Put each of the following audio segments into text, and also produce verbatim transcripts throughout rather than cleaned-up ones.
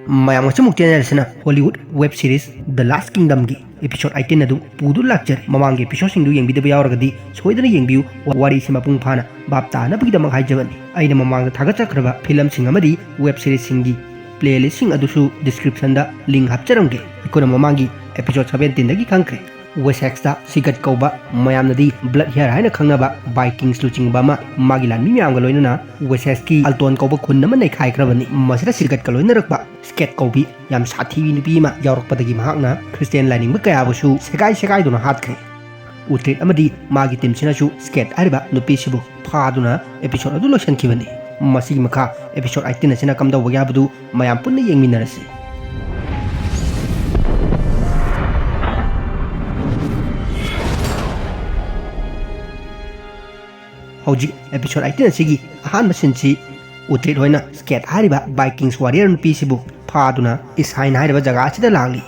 ꯃꯌꯥꯝ ꯉꯁꯤꯃꯨꯛ ꯆꯦꯟꯅꯔꯤꯁꯤꯅ Hollywood web series The Last Kingdomꯒꯤ episode eighteen ꯑꯗꯨ ꯄꯨꯗꯨꯅ ꯂꯥꯛꯆꯔꯤ꯫ ꯃꯃꯥꯡꯒꯤ episodeꯁꯤꯡꯗꯨ ꯌꯦꯡꯕꯤꯗꯕ ꯌꯥꯎꯔꯒꯗꯤ ꯁꯣꯏꯗꯅ ꯌꯦꯡꯕꯤꯌꯨ꯫ ꯋꯥꯔꯤꯁꯤ ꯃꯄꯨꯡ ꯐꯥꯅ ꯚꯥꯞ ꯇꯥꯅꯕꯒꯤꯗꯃꯛ ꯍꯥꯏꯖꯕꯅꯤ꯫ ꯑꯩꯅ ꯃꯃꯥꯡꯗ ꯊꯥꯒꯠꯆꯈ꯭ꯔꯕ filmꯁꯤꯡ ꯑꯃꯗꯤ web seriesꯁꯤꯡꯒꯤ playlistꯁꯤꯡ ꯑꯗꯨꯁꯨ descriptionꯗ link ꯍꯥꯞꯆꯔꯝꯒꯦ꯫ ꯑꯩꯈꯣꯏꯅ ꯃꯃꯥꯡꯒꯤ episode seventeenꯗꯒꯤ ꯈꯪꯈ꯭ꯔꯦ꯫ Wessexꯇ Sigurd ꯀꯧꯕ, ꯃꯌꯥꯝꯅꯗꯤ Bloodheir ꯍꯥꯏꯅ ꯈꯪꯅꯕ, Vikings ꯂꯨꯆꯤꯡꯕ ꯑꯃ ꯃꯥꯒꯤ ꯂꯥꯟꯃꯤ ꯃꯌꯥꯝꯒ ꯂꯣꯏꯅꯅ Wessexꯀꯤ Aldon ꯀꯧꯕ ꯈꯨꯟ ꯑꯃ ꯅꯩꯈꯥꯏꯈ꯭ꯔꯕꯅꯤ꯫ ꯃꯁꯤꯗ Sigurdꯀ ꯂꯣꯏꯅꯔꯛꯄ Skate ꯀꯧꯕꯤ ꯌꯥꯝ ꯁꯥꯊꯤꯕꯤ ꯅꯨꯄꯤ ꯑꯃ ꯌꯥꯎꯔꯛꯄꯗꯒꯤ ꯃꯍꯥꯛꯅ Christian ꯂꯥꯏꯅꯤꯡꯕ ꯀꯌꯥꯕꯨꯁꯨ ꯁꯦꯒꯥꯏ ꯁꯦꯒꯥꯏꯗꯨꯅ ꯍꯥꯠꯈ꯭ꯔꯦ꯫ Uhtred ꯑꯃꯗꯤ ꯃꯥꯒꯤ teamꯁꯤꯅꯁꯨ Skate ꯍꯥꯏꯔꯤꯕ ꯅꯨꯄꯤꯁꯤꯕꯨ ꯐꯥꯗꯨꯅ episode ꯑꯗꯨ ꯂꯣꯏꯁꯤꯟꯈꯤꯕꯅꯤ꯫ ꯃꯁꯤꯒꯤ ꯃꯈꯥ episode eighteen ꯑꯁꯤꯅ ꯀꯝꯗꯧꯕꯒꯦ ꯍꯥꯏꯕꯗꯨ ꯃꯌꯥꯝ ꯄꯨꯟꯅ ꯌꯦꯡꯃꯤꯟꯅꯔꯁꯤ꯫ ꯍꯧꯖꯤꯛ episode eighteen ꯑꯁꯤꯒꯤ ꯑꯍꯥꯟꯕ sceneꯁꯤ Uhtred ꯍꯣꯏꯅ Skate ꯍꯥꯏꯔꯤꯕ Vikings warrior ꯅꯨꯄꯤꯁꯤꯕꯨ ꯐꯥꯗꯨꯅ Ysine ꯍꯥꯏꯔꯤꯕ ꯖꯒꯥ ꯑꯁꯤꯗ ꯂꯥꯛꯂꯤ꯫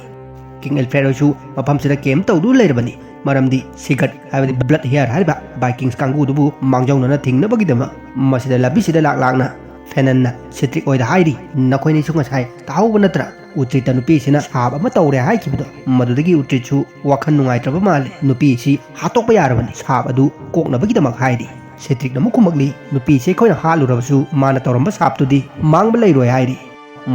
King Alfred ꯍꯣꯏꯁꯨ ꯃꯐꯝꯁꯤꯗ camp ꯇꯧꯗꯨꯅ ꯂꯩꯔꯕꯅꯤ, ꯃꯔꯝꯗꯤ Sigurd ꯍꯥꯏꯕꯗꯤ Bloodheir ꯍꯥꯏꯔꯤꯕ Vikings ꯀꯥꯡꯕꯨꯗꯨꯕꯨ ꯃꯥꯡꯖꯧꯅꯅ ꯊꯤꯡꯅꯕꯒꯤꯗꯃꯛ꯫ ꯃꯁꯤꯗ ꯂꯝꯕꯤꯁꯤꯗ ꯂꯥꯛ ꯂꯥꯛꯅ Fennanꯅ Sihtric ꯍꯣꯏꯗ ꯍꯥꯏꯔꯤ, "ꯅꯈꯣꯏꯅꯤꯁꯨ ꯉꯁꯥꯏ ꯇꯥꯍꯧꯕ ꯅꯠꯇ꯭ꯔꯥ? Uhtredꯇ ꯅꯨꯄꯤꯁꯤꯅ ꯁꯥꯞ ꯑꯃ ꯇꯧꯔꯦ ꯍꯥꯏꯈꯤꯕꯗꯣ?" ꯃꯗꯨꯗꯒꯤ Uhtredꯁꯨ ꯋꯥꯈꯜ ꯅꯨꯡꯉꯥꯏꯇ꯭ꯔꯕ ꯃꯥꯜꯂꯦ꯫ ꯅꯨꯄꯤꯁꯤ ꯍꯥꯠꯇꯣꯛꯄ ꯌꯥꯔꯕꯅꯤ, ꯁꯥꯞ ꯑꯗꯨ ꯀꯣꯛꯅꯕꯒꯤꯗꯃꯛ ꯍꯥꯏꯔꯤ꯫ Sihtricꯅ ꯑꯃꯨꯛ ꯈꯨꯝꯃꯛꯂꯤ, "ꯅꯨꯄꯤꯁꯦ ꯑꯩꯈꯣꯏꯅ ꯍꯥꯠꯂꯨꯔꯕꯁꯨ ꯃꯥꯅ ꯇꯧꯔꯝꯕ ꯁꯥꯞꯇꯨꯗꯤ ꯃꯥꯡꯕ ꯂꯩꯔꯣꯏ" ꯍꯥꯏꯔꯤ꯫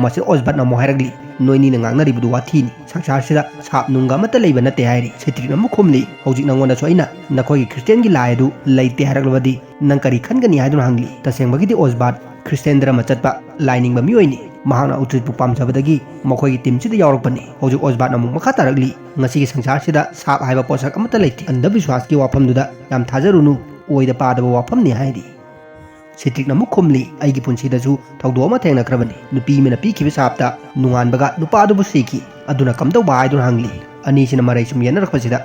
ꯃꯁꯤ Osbert ꯑꯃꯨꯛ ꯍꯥꯏꯔꯛꯂꯤ, "ꯅꯣꯏꯅꯤꯅ ꯉꯥꯡꯅꯔꯤꯕꯗꯨ ꯋꯥꯊꯤꯅꯤ, ꯁꯪꯁꯥꯔꯁꯤꯗ ꯁꯥꯞ ꯅꯨꯡꯒ ꯑꯃꯠꯇ ꯂꯩꯕ ꯅꯠꯇꯦ" ꯍꯥꯏꯔꯤ꯫ Sihtricꯅ ꯑꯃꯨꯛ ꯈꯨꯝꯂꯤ, "ꯍꯧꯖꯤꯛ ꯅꯉꯣꯟꯗꯁꯨ ꯑꯩꯅ ꯅꯈꯣꯏꯒꯤ Christianꯒꯤ ꯂꯥꯏ ꯑꯗꯨ ꯂꯩꯇꯦ ꯍꯥꯏꯔꯛꯂꯕꯗꯤ ꯅꯪ ꯀꯔꯤ ꯈꯟꯒꯅꯤ?" ꯍꯥꯏꯗꯨꯅ ꯍꯪꯂꯤ꯫ ꯇꯁꯦꯡꯕꯒꯤꯗꯤ Osbert Christian ꯙꯔꯃ ꯆꯠꯄ ꯂꯥꯏꯅꯤꯡꯕ ꯃꯤꯑꯣꯏꯅꯤ꯫ ꯃꯍꯥꯛꯅ Uhtredꯄꯨ ꯄꯥꯝꯖꯕꯗꯒꯤ ꯃꯈꯣꯏꯒꯤ teamꯁꯤꯗ ꯌꯥꯎꯔꯛꯄꯅꯤ꯫ ꯍꯧꯖꯤꯛ Osbert ꯑꯃꯨꯛ ꯃꯈꯥ ꯇꯥꯔꯛꯂꯤ, "ꯉꯁꯤꯒꯤ ꯁꯪꯁꯥꯔꯁꯤꯗ ꯁꯥꯞ ꯍꯥꯏꯕ ꯄꯣꯠꯁꯛ ꯑꯃꯠꯇ ꯂꯩꯇꯦ꯫ ꯑꯟꯙꯕꯤꯁ꯭ꯋꯥꯁꯀꯤ ꯋꯥꯐꯝꯗꯨꯗ ꯌꯥꯝ ꯊꯥꯖꯔꯨꯅꯨ, ꯑꯣꯏꯗ ꯄꯥꯗꯕ ꯋꯥꯐꯝꯅꯤ" ꯍꯥꯏꯔꯤ꯫ Sihtricꯅ ꯑꯃꯨꯛ ꯈꯨꯝꯂꯤ, "ꯑꯩꯒꯤ ꯄꯨꯟꯁꯤꯗꯁꯨ ꯊꯧꯗꯣꯛ ꯑꯃ ꯊꯦꯡꯅꯈ꯭ꯔꯕꯅꯤ꯫ ꯅꯨꯄꯤ ꯑꯃꯅ ꯄꯤꯈꯤꯕ ꯁꯥꯞꯇ ꯅꯣꯡꯉꯥꯟꯕꯒ ꯅꯨꯄꯥꯗꯨꯕꯨ ꯁꯤꯈꯤ꯫ ꯑꯗꯨꯅ ꯀꯝꯗꯧꯕ?" ꯍꯥꯏꯗꯨꯅ ꯍꯪꯂꯤ꯫ ꯑꯅꯤꯁꯤꯅ ꯃꯔꯩ ꯁꯨꯝ ꯌꯦꯠꯅꯔꯛꯄꯁꯤꯗ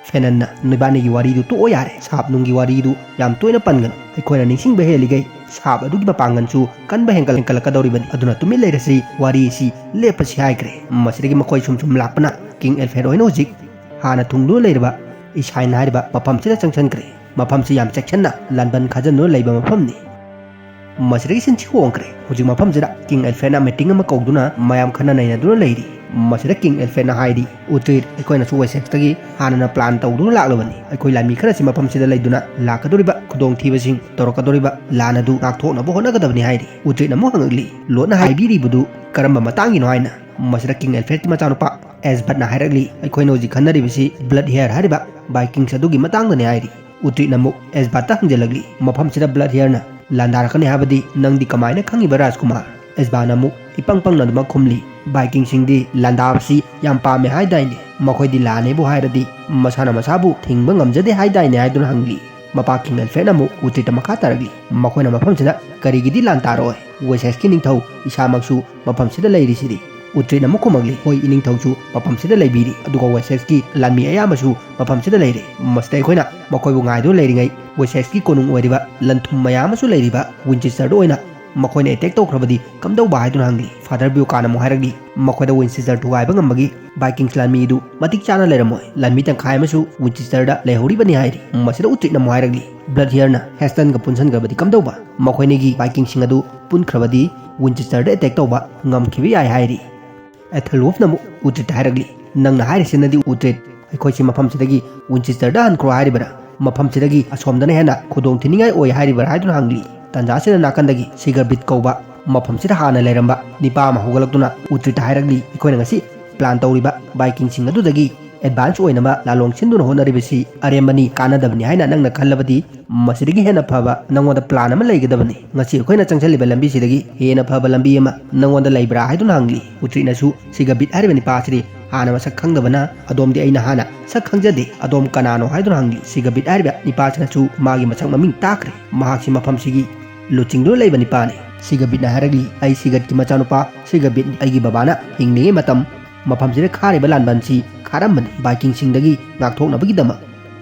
Fennanꯅ, "ꯅꯣꯏꯕꯥꯅꯤꯒꯤ ꯋꯥꯔꯤꯗꯨ ꯇꯣꯛꯑꯣ ꯌꯥꯔꯦ꯫ ꯁꯥꯞ ꯅꯨꯡꯒꯤ ꯋꯥꯔꯤꯗꯨ ꯌꯥꯝ ꯇꯣꯏꯅ ꯄꯟꯒꯅꯨ꯫ ꯑꯩꯈꯣꯏꯅ ꯅꯤꯡꯁꯤꯡꯕ ꯍꯦꯜꯂꯤꯈꯩ ꯁꯥꯞ ꯑꯗꯨꯒꯤ ꯃꯄꯥꯡꯒꯜꯁꯨ ꯀꯟꯕ ꯍꯦꯟꯒꯠ-, ꯍꯦꯟꯒꯠꯂꯛꯀꯗꯧꯔꯤꯕꯅꯤ꯫ ꯑꯗꯨꯅ ꯇꯨꯃꯤꯟ ꯂꯩꯔꯁꯤ, ꯋꯥꯔꯤ ꯑꯁꯤ ꯂꯦꯞꯄꯁꯤ" ꯍꯥꯏꯈ꯭ꯔꯦ꯫ ꯃꯁꯤꯗꯒꯤ ꯃꯈꯣꯏ ꯁꯨꯝ ꯁꯨꯝ ꯂꯥꯛꯄꯅ King Alfred ꯍꯣꯏꯅ ꯍꯧꯖꯤꯛ ꯍꯥꯟꯅ ꯊꯨꯡꯗꯨꯅ ꯂꯩꯔꯕ Ysine ꯍꯥꯏꯔꯤꯕ ꯃꯐꯝꯁꯤꯗ ꯆꯪꯁꯤꯟꯈ꯭ꯔꯦ꯫ ꯃꯐꯝꯁꯤ ꯌꯥꯝ ꯆꯦꯛꯁꯤꯟꯅ ꯂꯥꯟꯕꯟ ꯈꯥꯖꯤꯟꯗꯨꯅ ꯂꯩꯕ ꯃꯐꯝꯅꯤ꯫ ꯃꯁꯤꯗꯒꯤ ꯁꯤꯟꯁꯤ ꯍꯣꯡꯈ꯭ꯔꯦ꯫ ꯍꯧꯖꯤꯛ ꯃꯐꯝꯁꯤꯗ ꯀꯤꯡ ꯑꯦꯜꯐ꯭ꯔꯦꯗꯅ ꯃꯤꯇꯤꯡ ꯑꯃ ꯀꯧꯗꯨꯅ ꯃꯌꯥꯝ ꯈꯟꯅ ꯅꯩꯅꯗꯨꯅ ꯂꯩꯔꯤ꯫ ꯃꯁꯤꯗ ꯀꯤꯡ ꯑꯦꯜꯐ꯭ꯔꯦꯗꯅ ꯍꯥꯏꯔꯤ, "ꯎꯇ꯭ꯔꯤꯠ, ꯑꯩꯈꯣꯏꯅꯁꯨ ꯋꯦꯁꯦꯛꯁꯇꯒꯤ ꯍꯥꯟꯅꯅ ꯄ꯭ꯂꯥꯟ ꯇꯧꯗꯨꯅ ꯂꯥꯛꯂꯕꯅꯤ꯫ ꯑꯩꯈꯣꯏ ꯂꯥꯟꯃꯤ ꯈꯔꯁꯤ ꯃꯐꯝꯁꯤꯗ ꯂꯩꯗꯨꯅ ꯂꯥꯛꯀꯗꯧꯔꯤꯕ ꯈꯨꯗꯣꯡꯊꯤꯕꯁꯤꯡ, ꯇꯧꯔꯛꯀꯗꯧꯔꯤꯕ ꯂꯥꯟ ꯑꯗꯨ ꯉꯥꯛꯊꯣꯛꯅꯕ ꯍꯣꯠꯅꯒꯗꯕꯅꯤ" ꯍꯥꯏꯔꯤ꯫ ꯎꯇ꯭ꯔꯤꯠꯅ ꯑꯃꯨꯛ ꯍꯪꯉꯛꯂꯤ, "ꯂꯣꯠꯅ ꯍꯥꯏꯕꯤꯔꯤꯕꯗꯨ ꯀꯔꯝꯕ ꯃꯇꯥꯡꯒꯤꯅꯣ?" ꯍꯥꯏꯅ꯫ ꯃꯁꯤꯗ ꯀꯤꯡ ꯑꯦꯜꯐ꯭ꯔꯦꯗꯀꯤ ꯃꯆꯥꯅꯨꯄꯥ ꯑꯦꯁꯕꯠꯅ ꯍꯥꯏꯔꯛꯂꯤ, "ꯑꯩꯈꯣꯏꯅ ꯍꯧꯖꯤꯛ ꯈꯟꯅꯔꯤꯕꯁꯤ ꯕ꯭ꯂꯠ ꯍꯤꯌꯔ ꯍꯥꯏꯔꯤꯕ ꯕꯥꯏꯀꯤꯡꯁ ꯑꯗꯨꯒꯤ ꯃꯇꯥꯡꯗꯅꯤ" ꯍꯥꯏꯔꯤ꯫ ꯎꯇ꯭ꯔꯤꯠꯅ ꯑꯃꯨꯛ ꯑꯦꯁꯕꯠꯇ ꯍꯪꯖꯜꯂꯛꯂꯤ, "ꯃꯐꯝꯁꯤꯗ ꯕ꯭ꯂꯠ ꯍꯤꯌꯔꯅ ꯂꯥꯟꯗꯥꯔꯛꯀꯅꯤ ꯍꯥꯏꯕꯗꯤ ꯅꯪꯗꯤ ꯀꯃꯥꯏꯅ ꯈꯪꯉꯤꯕ, ꯔꯥꯖꯀꯨꯃꯥꯔ?" ꯑꯦꯁꯕꯠꯅ ꯑꯃꯨꯛ ꯏꯄꯪ ꯄꯪꯅ ꯑꯗꯨꯃꯛ ꯈꯨꯝꯂꯤ, "ꯕꯥꯏꯀꯤꯡꯁꯤꯡꯗꯤ ꯂꯥꯟꯗꯥꯕꯁꯤ ꯌꯥꯝ ꯄꯥꯝꯃꯦ ꯍꯥꯏꯗꯥꯏꯅꯦ? ꯃꯈꯣꯏꯗꯤ ꯂꯥꯟꯅꯦꯕꯨ ꯍꯥꯏꯔꯗꯤ ꯃꯁꯥꯅ ꯃꯁꯥꯕꯨ ꯊꯤꯡꯕ ꯉꯝꯖꯗꯦ ꯍꯥꯏꯗꯥꯏꯅꯦ?" ꯍꯥꯏꯗꯨꯅ ꯍꯪꯂꯤ꯫ ꯃꯄꯥ ꯀꯤꯡ ꯑꯦꯜꯐ꯭ꯔꯦꯗꯅ ꯑꯃꯨꯛ ꯎꯇ꯭ꯔꯤꯠꯇ ꯃꯈꯥ ꯇꯥꯔꯛꯂꯤ, "ꯃꯈꯣꯏꯅ ꯃꯐꯝꯁꯤꯗ ꯀꯔꯤꯒꯤꯗꯤ ꯂꯥꯟ ꯇꯥꯔꯛꯑꯣꯏ? ꯋꯦꯁꯦꯛꯁꯀꯤ ꯅꯤꯡꯊꯧ ꯏꯁꯥꯃꯛꯁꯨ ꯃꯐꯝꯁꯤꯗ ꯂꯩꯔꯤꯁꯤꯗꯤ"꯫ ꯎꯇ꯭ꯔꯤꯠꯅ ꯑꯃꯨꯛ ꯈꯨꯝꯃꯛꯂꯤ, "ꯍꯣꯏ, ꯏꯅꯤꯡꯊꯧꯁꯨ ꯃꯐꯝꯁꯤꯗ ꯂꯩꯕꯤꯔꯤ, ꯑꯗꯨꯒ ꯋꯦꯁꯦꯛꯁꯀꯤ ꯂꯥꯟꯃꯤ ꯑꯌꯥꯝꯕꯁꯨ ꯃꯐꯝꯁꯤꯗ ꯂꯩꯔꯦ꯫ ꯃꯁꯤꯗ ꯑꯩꯈꯣꯏꯅ ꯃꯈꯣꯏꯕꯨ ꯉꯥꯏꯗꯨꯅ ꯂꯩꯔꯤꯉꯩ, ꯋꯦꯁꯦꯛꯁꯀꯤ ꯀꯣꯅꯨꯡ ꯑꯣꯏꯔꯤꯕ ꯂꯟ-ꯊꯨꯝ ꯃꯌꯥꯝ ꯑꯃꯁꯨ ꯂꯩꯔꯤꯕ ꯋꯤꯟꯆꯦꯁꯇꯔꯗ ꯑꯣꯏꯅ ꯃꯈꯣꯏꯅ ꯑꯦꯇꯦꯛ ꯇꯧꯈ꯭ꯔꯕꯗꯤ ꯀꯝꯗꯧꯕ?" ꯍꯥꯏꯗꯨꯅ ꯍꯪꯂꯤ꯫ ꯐꯥꯗꯔ ꯕ꯭ꯌꯨꯀꯥꯟꯅ ꯑꯃꯨꯛ ꯍꯥꯏꯔꯛꯂꯤ, "ꯃꯈꯣꯏꯗ ꯋꯤꯟꯆꯦꯁꯇꯔ ꯊꯨꯒꯥꯏꯕ ꯉꯝꯕꯒꯤ ꯕꯥꯏꯀꯤꯡꯁ ꯂꯥꯟꯃꯤꯗꯨ ꯃꯇꯤꯛ ꯆꯥꯅ ꯂꯩꯔꯝꯃꯣꯏ꯫ ꯂꯥꯟꯃꯤ ꯇꯪꯈꯥꯏ ꯑꯃꯁꯨ ꯋꯤꯟꯆꯦꯁꯇꯔꯗ ꯂꯩꯍꯧꯔꯤꯕꯅꯤ" ꯍꯥꯏꯔꯤ꯫ ꯃꯁꯤꯗ ꯎꯇ꯭ꯔꯤꯠꯅ ꯑꯃꯨꯛ ꯍꯥꯏꯔꯛꯂꯤ, "ꯕ꯭ꯂꯠ ꯍꯤꯌꯔꯅ ꯍꯦꯁꯇꯟꯒ ꯄꯨꯟꯁꯤꯟꯈ꯭ꯔꯕꯗꯤ ꯀꯝꯗꯧꯕ? ꯃꯈꯣꯏ ꯑꯅꯤꯒꯤ ꯕꯥꯏꯀꯤꯡꯁꯤꯡ ꯑꯗꯨ ꯄꯨꯟꯈ꯭ꯔꯕꯗꯤ ꯋꯤꯟꯆꯦꯁꯇꯔꯗ ꯑꯦꯇꯦꯛ ꯇꯧꯕ ꯉꯝꯈꯤꯕ ꯌꯥꯏ" ꯍꯥꯏꯔꯤ꯫ ꯑꯦꯊꯦꯜꯋꯣꯐꯅ ꯑꯃꯨꯛ ꯎꯇ꯭ꯔꯤꯠꯇ ꯍꯥꯏꯔꯛꯂꯤ, "ꯅꯪꯅ ꯍꯥꯏꯔꯤꯁꯤꯅꯗꯤ, ꯎꯇ꯭ꯔꯤꯠ, ꯑꯩꯈꯣꯏꯁꯤ ꯃꯐꯝꯁꯤꯗꯒꯤ ꯋꯤꯟꯆꯦꯁꯇꯔꯗ ꯍꯟꯈ꯭ꯔꯣ ꯍꯥꯏꯔꯤꯕꯔꯥ? ꯃꯐꯝꯁꯤꯗꯒꯤ ꯑꯁꯣꯝꯗꯅ ꯍꯦꯟꯅ ꯈꯨꯗꯣꯡ ꯊꯤꯅꯤꯡꯉꯥꯏ ꯑꯣꯏ ꯍꯥꯏꯔꯤꯕꯔꯥ?" ꯍꯥꯏꯗꯨꯅ ꯍꯪꯂꯤ꯫ ꯇꯟꯖꯥꯁꯤꯗ ꯅꯥꯀꯟꯗꯒꯤ ꯁꯤꯒꯔꯕꯤꯠ ꯀꯧꯕ ꯃꯐꯝꯁꯤꯗ ꯍꯥꯟꯅ ꯂꯩꯔꯝꯕ ꯅꯤꯄꯥ ꯑꯃ ꯍꯧꯒꯠꯂꯛꯇꯨꯅ ꯎꯇ꯭ꯔꯤꯠꯇ ꯍꯥꯏꯔꯛꯂꯤ, "ꯑꯩꯈꯣꯏꯅ ꯉꯁꯤ ꯄ꯭ꯂꯥꯟ ꯇꯧꯔꯤꯕ ꯕꯥꯏꯀꯤꯡꯁꯤꯡ ꯑꯗꯨꯗꯒꯤ ꯑꯦꯗꯚꯥꯟꯁ ꯑꯣꯏꯅꯕ ꯂꯥꯂꯣꯡ ꯁꯤꯟꯗꯨꯅ ꯍꯣꯠꯅꯔꯤꯕꯁꯤ ꯑꯔꯦꯝꯕꯅꯤ, ꯀꯥꯟꯅꯗꯕꯅꯤ ꯍꯥꯏꯅ ꯅꯪꯅ ꯈꯜꯂꯕꯗꯤ, ꯃꯁꯤꯗꯒꯤ ꯍꯦꯟꯅ ꯐꯕ ꯅꯪꯉꯣꯟꯗ ꯄ꯭ꯂꯥꯟ ꯑꯃ ꯂꯩꯒꯗꯕꯅꯤ꯫ ꯉꯁꯤ ꯑꯩꯈꯣꯏꯅ ꯆꯪꯁꯤꯜꯂꯤꯕ ꯂꯝꯕꯤꯁꯤꯗꯒꯤ ꯍꯦꯟꯅ ꯐꯕ ꯂꯝꯕꯤ ꯑꯃ ꯅꯪꯉꯣꯟꯗ ꯂꯩꯕ꯭ꯔꯥ?" ꯍꯥꯏꯗꯨꯅ ꯍꯪꯂꯤ꯫ ꯎꯇ꯭ꯔꯤꯠꯅꯁꯨ ꯁꯤꯒꯕꯤꯠ ꯍꯥꯏꯔꯤꯕ ꯅꯤꯄꯥ ꯑꯁꯤꯗꯤ ꯍꯥꯟꯅ ꯃꯁꯛ ꯈꯪꯗꯕꯅ, "ꯑꯗꯣꯝꯗꯤ ꯑꯩꯅ ꯍꯥꯟꯅ ꯁꯛ ꯈꯪꯖꯗꯦ, ꯑꯗꯣꯝ ꯀꯅꯥꯅꯣ?" ꯍꯥꯏꯗꯨꯅ ꯍꯪꯂꯤ꯫ ꯁꯤꯒꯕꯤꯠ ꯍꯥꯏꯔꯤꯕ ꯅꯤꯄꯥꯁꯤꯅꯁꯨ ꯃꯥꯒꯤ ꯃꯁꯛ ꯃꯃꯤꯡ ꯇꯥꯛꯈ꯭ꯔꯦ꯫ ꯃꯍꯥꯛꯁꯤ ꯃꯐꯝꯁꯤꯒꯤ ꯂꯨꯆꯤꯡꯗꯨꯅ ꯂꯩꯕ ꯅꯤꯄꯥꯅꯤ꯫ ꯁꯤꯒꯕꯤꯠꯅ ꯍꯥꯏꯔꯛꯂꯤ, "ꯑꯩ ꯁꯤꯒꯠꯀꯤ ꯃꯆꯥꯅꯨꯄꯥ ꯁꯤꯒꯕꯤꯠ, ꯑꯩꯒꯤ ꯕꯕꯥꯅ ꯍꯤꯡꯂꯤꯉꯩ ꯃꯇꯝ ꯃꯐꯝꯁꯤꯗ ꯈꯥꯔꯤꯕ ꯂꯥꯟꯕꯟꯁꯤ ꯈꯥꯔꯝꯕꯅꯤ, ꯕꯥꯏꯀꯤꯡꯁꯤꯡꯗꯒꯤ ꯉꯥꯛꯊꯣꯛꯅꯕꯒꯤꯗꯃꯛ"꯫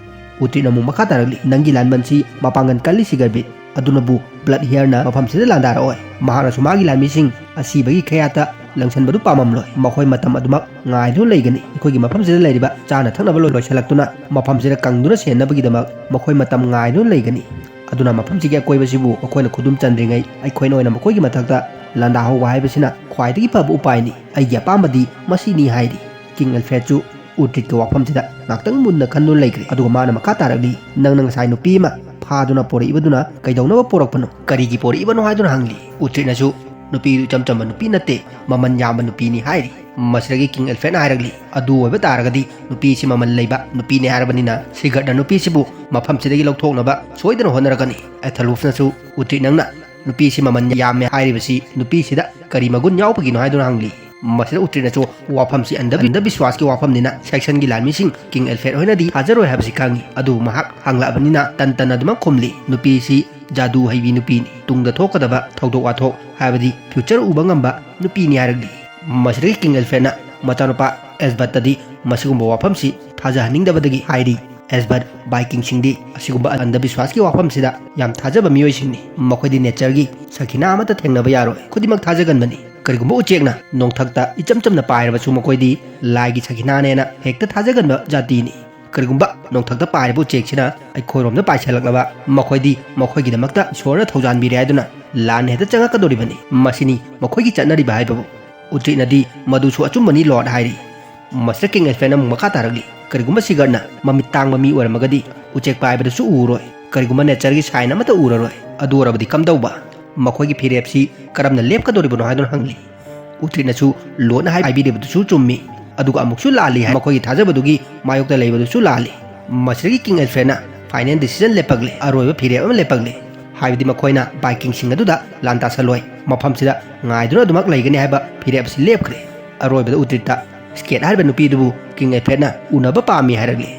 ꯎꯇ꯭ꯔꯤꯠꯅ ꯑꯃꯨꯛ ꯃꯈꯥ ꯇꯥꯔꯛꯂꯤ, "ꯅꯪꯒꯤ ꯂꯥꯟꯕꯟꯁꯤ ꯃꯄꯥꯡꯒꯜ ꯀꯜꯂꯤ, ꯁꯤꯒꯔꯕꯤꯠ, ꯑꯗꯨꯅꯕꯨ ꯕ꯭ꯂꯠ ꯍꯤꯌꯔꯅ ꯃꯐꯝꯁꯤꯗ ꯂꯥꯟꯗꯥꯔꯛꯑꯣꯏ꯫ ꯃꯍꯥꯛꯅꯁꯨ ꯃꯥꯒꯤ ꯂꯥꯟꯃꯤꯁꯤꯡ ꯑꯁꯤꯕꯒꯤ ꯈꯌꯥꯠꯇ ꯂꯪꯁꯟꯕꯗꯨ ꯄꯥꯝꯃꯝꯂꯣꯏ꯫ ꯃꯈꯣꯏ ꯃꯇꯝ ꯑꯗꯨꯃꯛ ꯉꯥꯏꯗꯨꯅ ꯂꯩꯒꯅꯤ꯫ ꯑꯩꯈꯣꯏꯒꯤ ꯃꯐꯝꯁꯤꯗ ꯂꯩꯔꯤꯕ ꯆꯥꯅ ꯊꯛꯅꯕ ꯂꯣꯏ-, ꯂꯣꯏꯁꯤꯜꯂꯛꯇꯨꯅ ꯃꯐꯝꯁꯤꯗ ꯀꯪꯗꯨꯅ ꯁꯦꯟꯅꯕꯒꯤꯗꯃꯛ ꯃꯈꯣꯏ ꯃꯇꯝ ꯉꯥꯏꯗꯨꯅ ꯂꯩꯒꯅꯤ"꯫ ꯑꯗꯨꯅ ꯃꯐꯝꯁꯤꯒꯤ ꯑꯀꯣꯏꯕꯁꯤꯕꯨ ꯃꯈꯣꯏꯅ ꯈꯨꯗꯨꯝ ꯆꯟꯗ꯭ꯔꯤꯉꯩ ꯑꯩꯈꯣꯏꯅ ꯑꯣꯏꯅ ꯃꯈꯣꯏꯒꯤ ꯃꯊꯛꯇ ꯂꯥꯟꯗꯥꯍꯧꯕ ꯍꯥꯏꯕꯁꯤꯅ ꯈ꯭ꯋꯥꯏꯗꯒꯤ ꯐꯕ ꯎꯄꯥꯏꯅꯤ꯫ ꯑꯩꯒꯤ ꯑꯄꯥꯝꯕꯗꯤ ꯃꯁꯤꯅꯤ ꯍꯥꯏꯔꯤ꯫ ꯀꯤꯡ ꯑꯦꯜꯐ꯭ꯔꯦꯗꯁꯨ ꯎꯇ꯭ꯔꯤꯠꯀꯤ ꯋꯥꯐꯝꯁꯤꯗ ꯉꯥꯛꯇꯪ ꯃꯨꯟꯅ ꯈꯟꯗꯨꯅ ꯂꯩꯈ꯭ꯔꯦ꯫ ꯑꯗꯨꯒ ꯃꯥꯅ ꯃꯈꯥ ꯇꯥꯔꯛꯂꯤ, "ꯅꯪꯅ ꯉꯁꯥꯏ ꯅꯨꯄꯤ ꯑꯃ ꯐꯥꯗꯨꯅ ꯄꯣꯔꯛꯏꯕꯗꯨꯅ ꯀꯩꯗꯧꯅꯕ ꯄꯣꯔꯛꯄꯅꯣ? ꯀꯔꯤꯒꯤ ꯄꯣꯔꯛꯏꯕꯅꯣ?" ꯍꯥꯏꯗꯨꯅ ꯍꯪꯂꯤ꯫ ꯎꯇ꯭ꯔꯤꯠꯅꯁꯨ, "ꯅꯨꯄꯤꯗꯨ ꯏꯆꯝ ꯆꯝꯕ ꯅꯨꯄꯤ ꯅꯠꯇꯦ, ꯃꯃꯜ ꯌꯥꯝꯕ ꯅꯨꯄꯤꯅꯤ" ꯍꯥꯏꯔꯤ꯫ ꯃꯁꯤꯗꯒꯤ ꯀꯤꯡ ꯑꯦꯜꯐ꯭ꯔꯦꯗꯅ ꯍꯥꯏꯔꯛꯂꯤ, "ꯑꯗꯨ ꯑꯣꯏꯕ ꯇꯥꯔꯒꯗꯤ ꯅꯨꯄꯤꯁꯤ ꯃꯃꯜ ꯂꯩꯕ ꯅꯨꯄꯤꯅꯤ ꯍꯥꯏꯔꯕꯅꯤꯅ ꯁꯤꯒꯔꯠꯅ ꯅꯨꯄꯤꯁꯤꯕꯨ ꯃꯐꯝꯁꯤꯗꯒꯤ ꯂꯧꯊꯣꯛꯅꯕ ꯁꯣꯏꯗꯅ ꯍꯣꯠꯅꯔꯛꯀꯅꯤ꯫" ꯑꯦꯊꯂꯨꯐꯅꯁꯨ, "ꯎꯇ꯭ꯔꯤꯠ, ꯅꯪꯅ ꯅꯨꯄꯤꯁꯤ ꯃꯃꯜ ꯌꯥꯝꯃꯦ ꯍꯥꯏꯔꯤꯕꯁꯤ ꯅꯨꯄꯤꯁꯤꯗ ꯀꯔꯤ ꯃꯒꯨꯟ ꯌꯥꯎꯕꯒꯤꯅꯣ?" ꯍꯥꯏꯗꯨꯅ ꯍꯪꯂꯤ꯫ ꯃꯁꯤꯗ ꯎꯇ꯭ꯔꯤꯠꯅꯁꯨ, "ꯋꯥꯐꯝꯁꯤ ꯑꯟꯙ-, ꯑꯟꯙꯕꯤꯁ꯭ꯋꯥꯁꯀꯤ ꯋꯥꯐꯝꯅꯤꯅ ꯁꯦꯛꯁꯟꯒꯤ ꯂꯥꯟꯃꯤꯁꯤꯡ ꯀꯤꯡ ꯑꯦꯜꯐ꯭ꯔꯦꯗ ꯍꯣꯏꯅꯗꯤ ꯊꯥꯖꯔꯣꯏ ꯍꯥꯏꯕꯁꯤ ꯈꯪꯉꯤ꯫ ꯑꯗꯨꯕꯨ ꯃꯍꯥꯛ ꯍꯪꯂꯛꯑꯕꯅꯤꯅ ꯇꯟ ꯇꯟꯅ ꯑꯗꯨꯃꯛ ꯈꯨꯝꯂꯤ, ꯅꯨꯄꯤꯁꯤ ꯖꯥꯗꯨ ꯍꯩꯕꯤ ꯅꯨꯄꯤꯅꯤ꯫ ꯇꯨꯡꯗ ꯊꯣꯛꯀꯗꯕ ꯊꯧꯗꯣꯛ ꯋꯥꯊꯣꯛ, ꯍꯥꯏꯕꯗꯤ ꯐ꯭ꯌꯨꯆꯔ ꯎꯕ ꯉꯝꯕ ꯅꯨꯄꯤꯅꯤ" ꯍꯥꯏꯔꯛꯂꯤ꯫ ꯃꯁꯤꯗꯒꯤ ꯀꯤꯡ ꯑꯦꯜꯐ꯭ꯔꯦꯗꯅ ꯃꯆꯥꯅꯨꯄꯥ ꯑꯦꯁꯕꯠꯇꯗꯤ ꯃꯁꯤꯒꯨꯝꯕ ꯋꯥꯐꯝꯁꯤ ꯊꯥꯖꯍꯟꯅꯤꯡꯗꯕꯗꯒꯤ ꯍꯥꯏꯔꯤ, "ꯑꯦꯁꯕꯠ, ꯚꯥꯏꯀꯤꯡꯁꯤꯡꯗꯤ ꯑꯁꯤꯒꯨꯝꯕ ꯑꯟꯙꯕꯤꯁ꯭ꯋꯥꯁꯀꯤ ꯋꯥꯐꯝꯁꯤꯗ ꯌꯥꯝ ꯊꯥꯖꯕ ꯃꯤꯑꯣꯏꯁꯤꯡꯅꯤ꯫ ꯃꯈꯣꯏꯗꯤ ꯅꯦꯆꯔꯒꯤ ꯁꯈꯤꯅꯥ ꯑꯃꯠꯇ ꯊꯦꯡꯅꯕ ꯌꯥꯔꯣꯏ꯫ ꯈꯨꯗꯤꯡꯃꯛ ꯊꯥꯖꯒꯟꯕꯅꯤ꯫ ꯀꯔꯤꯒꯨꯝꯕ ꯎꯆꯦꯛꯅ ꯅꯣꯡꯊꯛꯇ ꯏꯆꯝ ꯆꯝꯅ ꯄꯥꯏꯔꯕꯁꯨ ꯃꯈꯣꯏꯗꯤ ꯂꯥꯏꯒꯤ ꯁꯈꯤꯅꯥꯅꯦꯅ ꯍꯦꯛꯇ ꯊꯥꯖꯒꯟꯕ ꯖꯥꯇꯤꯅꯤ꯫ ꯀꯔꯤꯒꯨꯝꯕ ꯅꯣꯡꯊꯛꯇ ꯄꯥꯏꯔꯤꯕ ꯎꯆꯦꯛꯁꯤꯅ ꯑꯩꯈꯣꯏꯔꯣꯝꯗ ꯄꯥꯏꯁꯤꯜꯂꯛꯂꯕ, ꯃꯈꯣꯏꯗꯤ ꯃꯈꯣꯏꯒꯤꯗꯃꯛꯇ ꯏꯁꯣꯔꯅ ꯊꯧꯖꯥꯟꯕꯤꯔꯦ ꯍꯥꯏꯗꯨꯅ ꯂꯥꯟ ꯍꯦꯛꯇ ꯆꯪꯉꯛꯀꯗꯧꯔꯤꯕꯅꯤ꯫ ꯃꯁꯤꯅꯤ ꯃꯈꯣꯏꯒꯤ ꯆꯠꯅꯔꯤꯕ ꯍꯥꯏꯕꯕꯨ꯫" ꯎꯇ꯭ꯔꯤꯠꯅꯗꯤ, "ꯃꯗꯨꯁꯨ ꯑꯆꯨꯝꯕꯅꯤ, ꯂꯣꯔꯗ" ꯍꯥꯏꯔꯤ꯫ ꯃꯁꯤꯗ ꯀꯤꯡ ꯑꯦꯜꯐ꯭ꯔꯦꯗꯅ ꯑꯃꯨꯛ ꯃꯈꯥ ꯇꯥꯔꯛꯂꯤ, "ꯀꯔꯤꯒꯨꯝꯕ ꯁꯤꯒꯔꯠꯅ ꯃꯃꯤꯠ ꯇꯥꯡꯕ ꯃꯤ ꯑꯣꯏꯔꯝꯃꯒꯗꯤ ꯎꯆꯦꯛ ꯄꯥꯏꯕꯗꯁꯨ ꯎꯔꯣꯏ꯫ ꯀꯔꯤꯒꯨꯝꯕ ꯅꯦꯆꯔꯒꯤ ꯁꯥꯏꯟ ꯑꯃꯠꯇ ꯎꯔꯔꯣꯏ꯫ ꯑꯗꯨ ꯑꯣꯏꯔꯕꯗꯤ ꯀꯝꯗꯧꯕ? ꯃꯈꯣꯏꯒꯤ ꯐꯤꯔꯦꯞꯁꯤ ꯀꯔꯝꯅ ꯂꯦꯞꯀꯗꯧꯔꯤꯕꯅꯣ?" ꯍꯥꯏꯗꯨꯅ ꯍꯪꯂꯤ꯫ ꯎꯇ꯭ꯔꯤꯠꯅꯁꯨ, "ꯂꯣꯔꯗꯅ ꯍꯥꯏ-, ꯍꯥꯏꯕꯤꯔꯤꯕꯗꯨꯁꯨ ꯆꯨꯝꯃꯤ, ꯑꯗꯨꯒ ꯑꯃꯨꯛꯁꯨ ꯂꯥꯜꯂꯤ ꯍꯥꯏ꯫ ꯃꯈꯣꯏꯒꯤ ꯊꯥꯖꯕꯗꯨꯒꯤ ꯃꯥꯌꯣꯛꯇ ꯂꯩꯕꯗꯨꯁꯨ ꯂꯥꯜꯂꯤ꯫" ꯃꯁꯤꯗꯒꯤ ꯀꯤꯡ ꯑꯦꯜꯐ꯭ꯔꯦꯗꯅ ꯐꯥꯏꯅꯦꯜ ꯗꯤꯁꯤꯖꯟ ꯂꯦꯞꯄꯛꯂꯦ, ꯑꯔꯣꯏꯕ ꯐꯤꯔꯦꯞ ꯑꯃ ꯂꯦꯞꯄꯛꯂꯦ꯫ ꯍꯥꯏꯕꯗꯤ ꯃꯈꯣꯏꯅ ꯚꯥꯏꯀꯤꯡꯁꯤꯡ ꯑꯗꯨꯗ ꯂꯥꯟ ꯇꯥꯁꯜꯂꯣꯏ, ꯃꯐꯝꯁꯤꯗ ꯉꯥꯏꯗꯨꯅ ꯑꯗꯨꯃꯛ ꯂꯩꯒꯅꯤ ꯍꯥꯏꯕ ꯐꯤꯔꯦꯞ ꯑꯁꯤ ꯂꯦꯞꯈ꯭ꯔꯦ꯫ ꯑꯔꯣꯏꯕꯗ ꯎꯇ꯭ꯔꯤꯠꯇ ꯁ꯭ꯀꯦꯠ ꯍꯥꯏꯔꯤꯕ ꯅꯨꯄꯤ ꯑꯗꯨꯕꯨ ꯀꯤꯡ ꯑꯦꯜꯐ꯭ꯔꯦꯗꯅ ꯎꯅꯕ ꯄꯥꯝꯃꯤ ꯍꯥꯏꯔꯛꯂꯦ꯫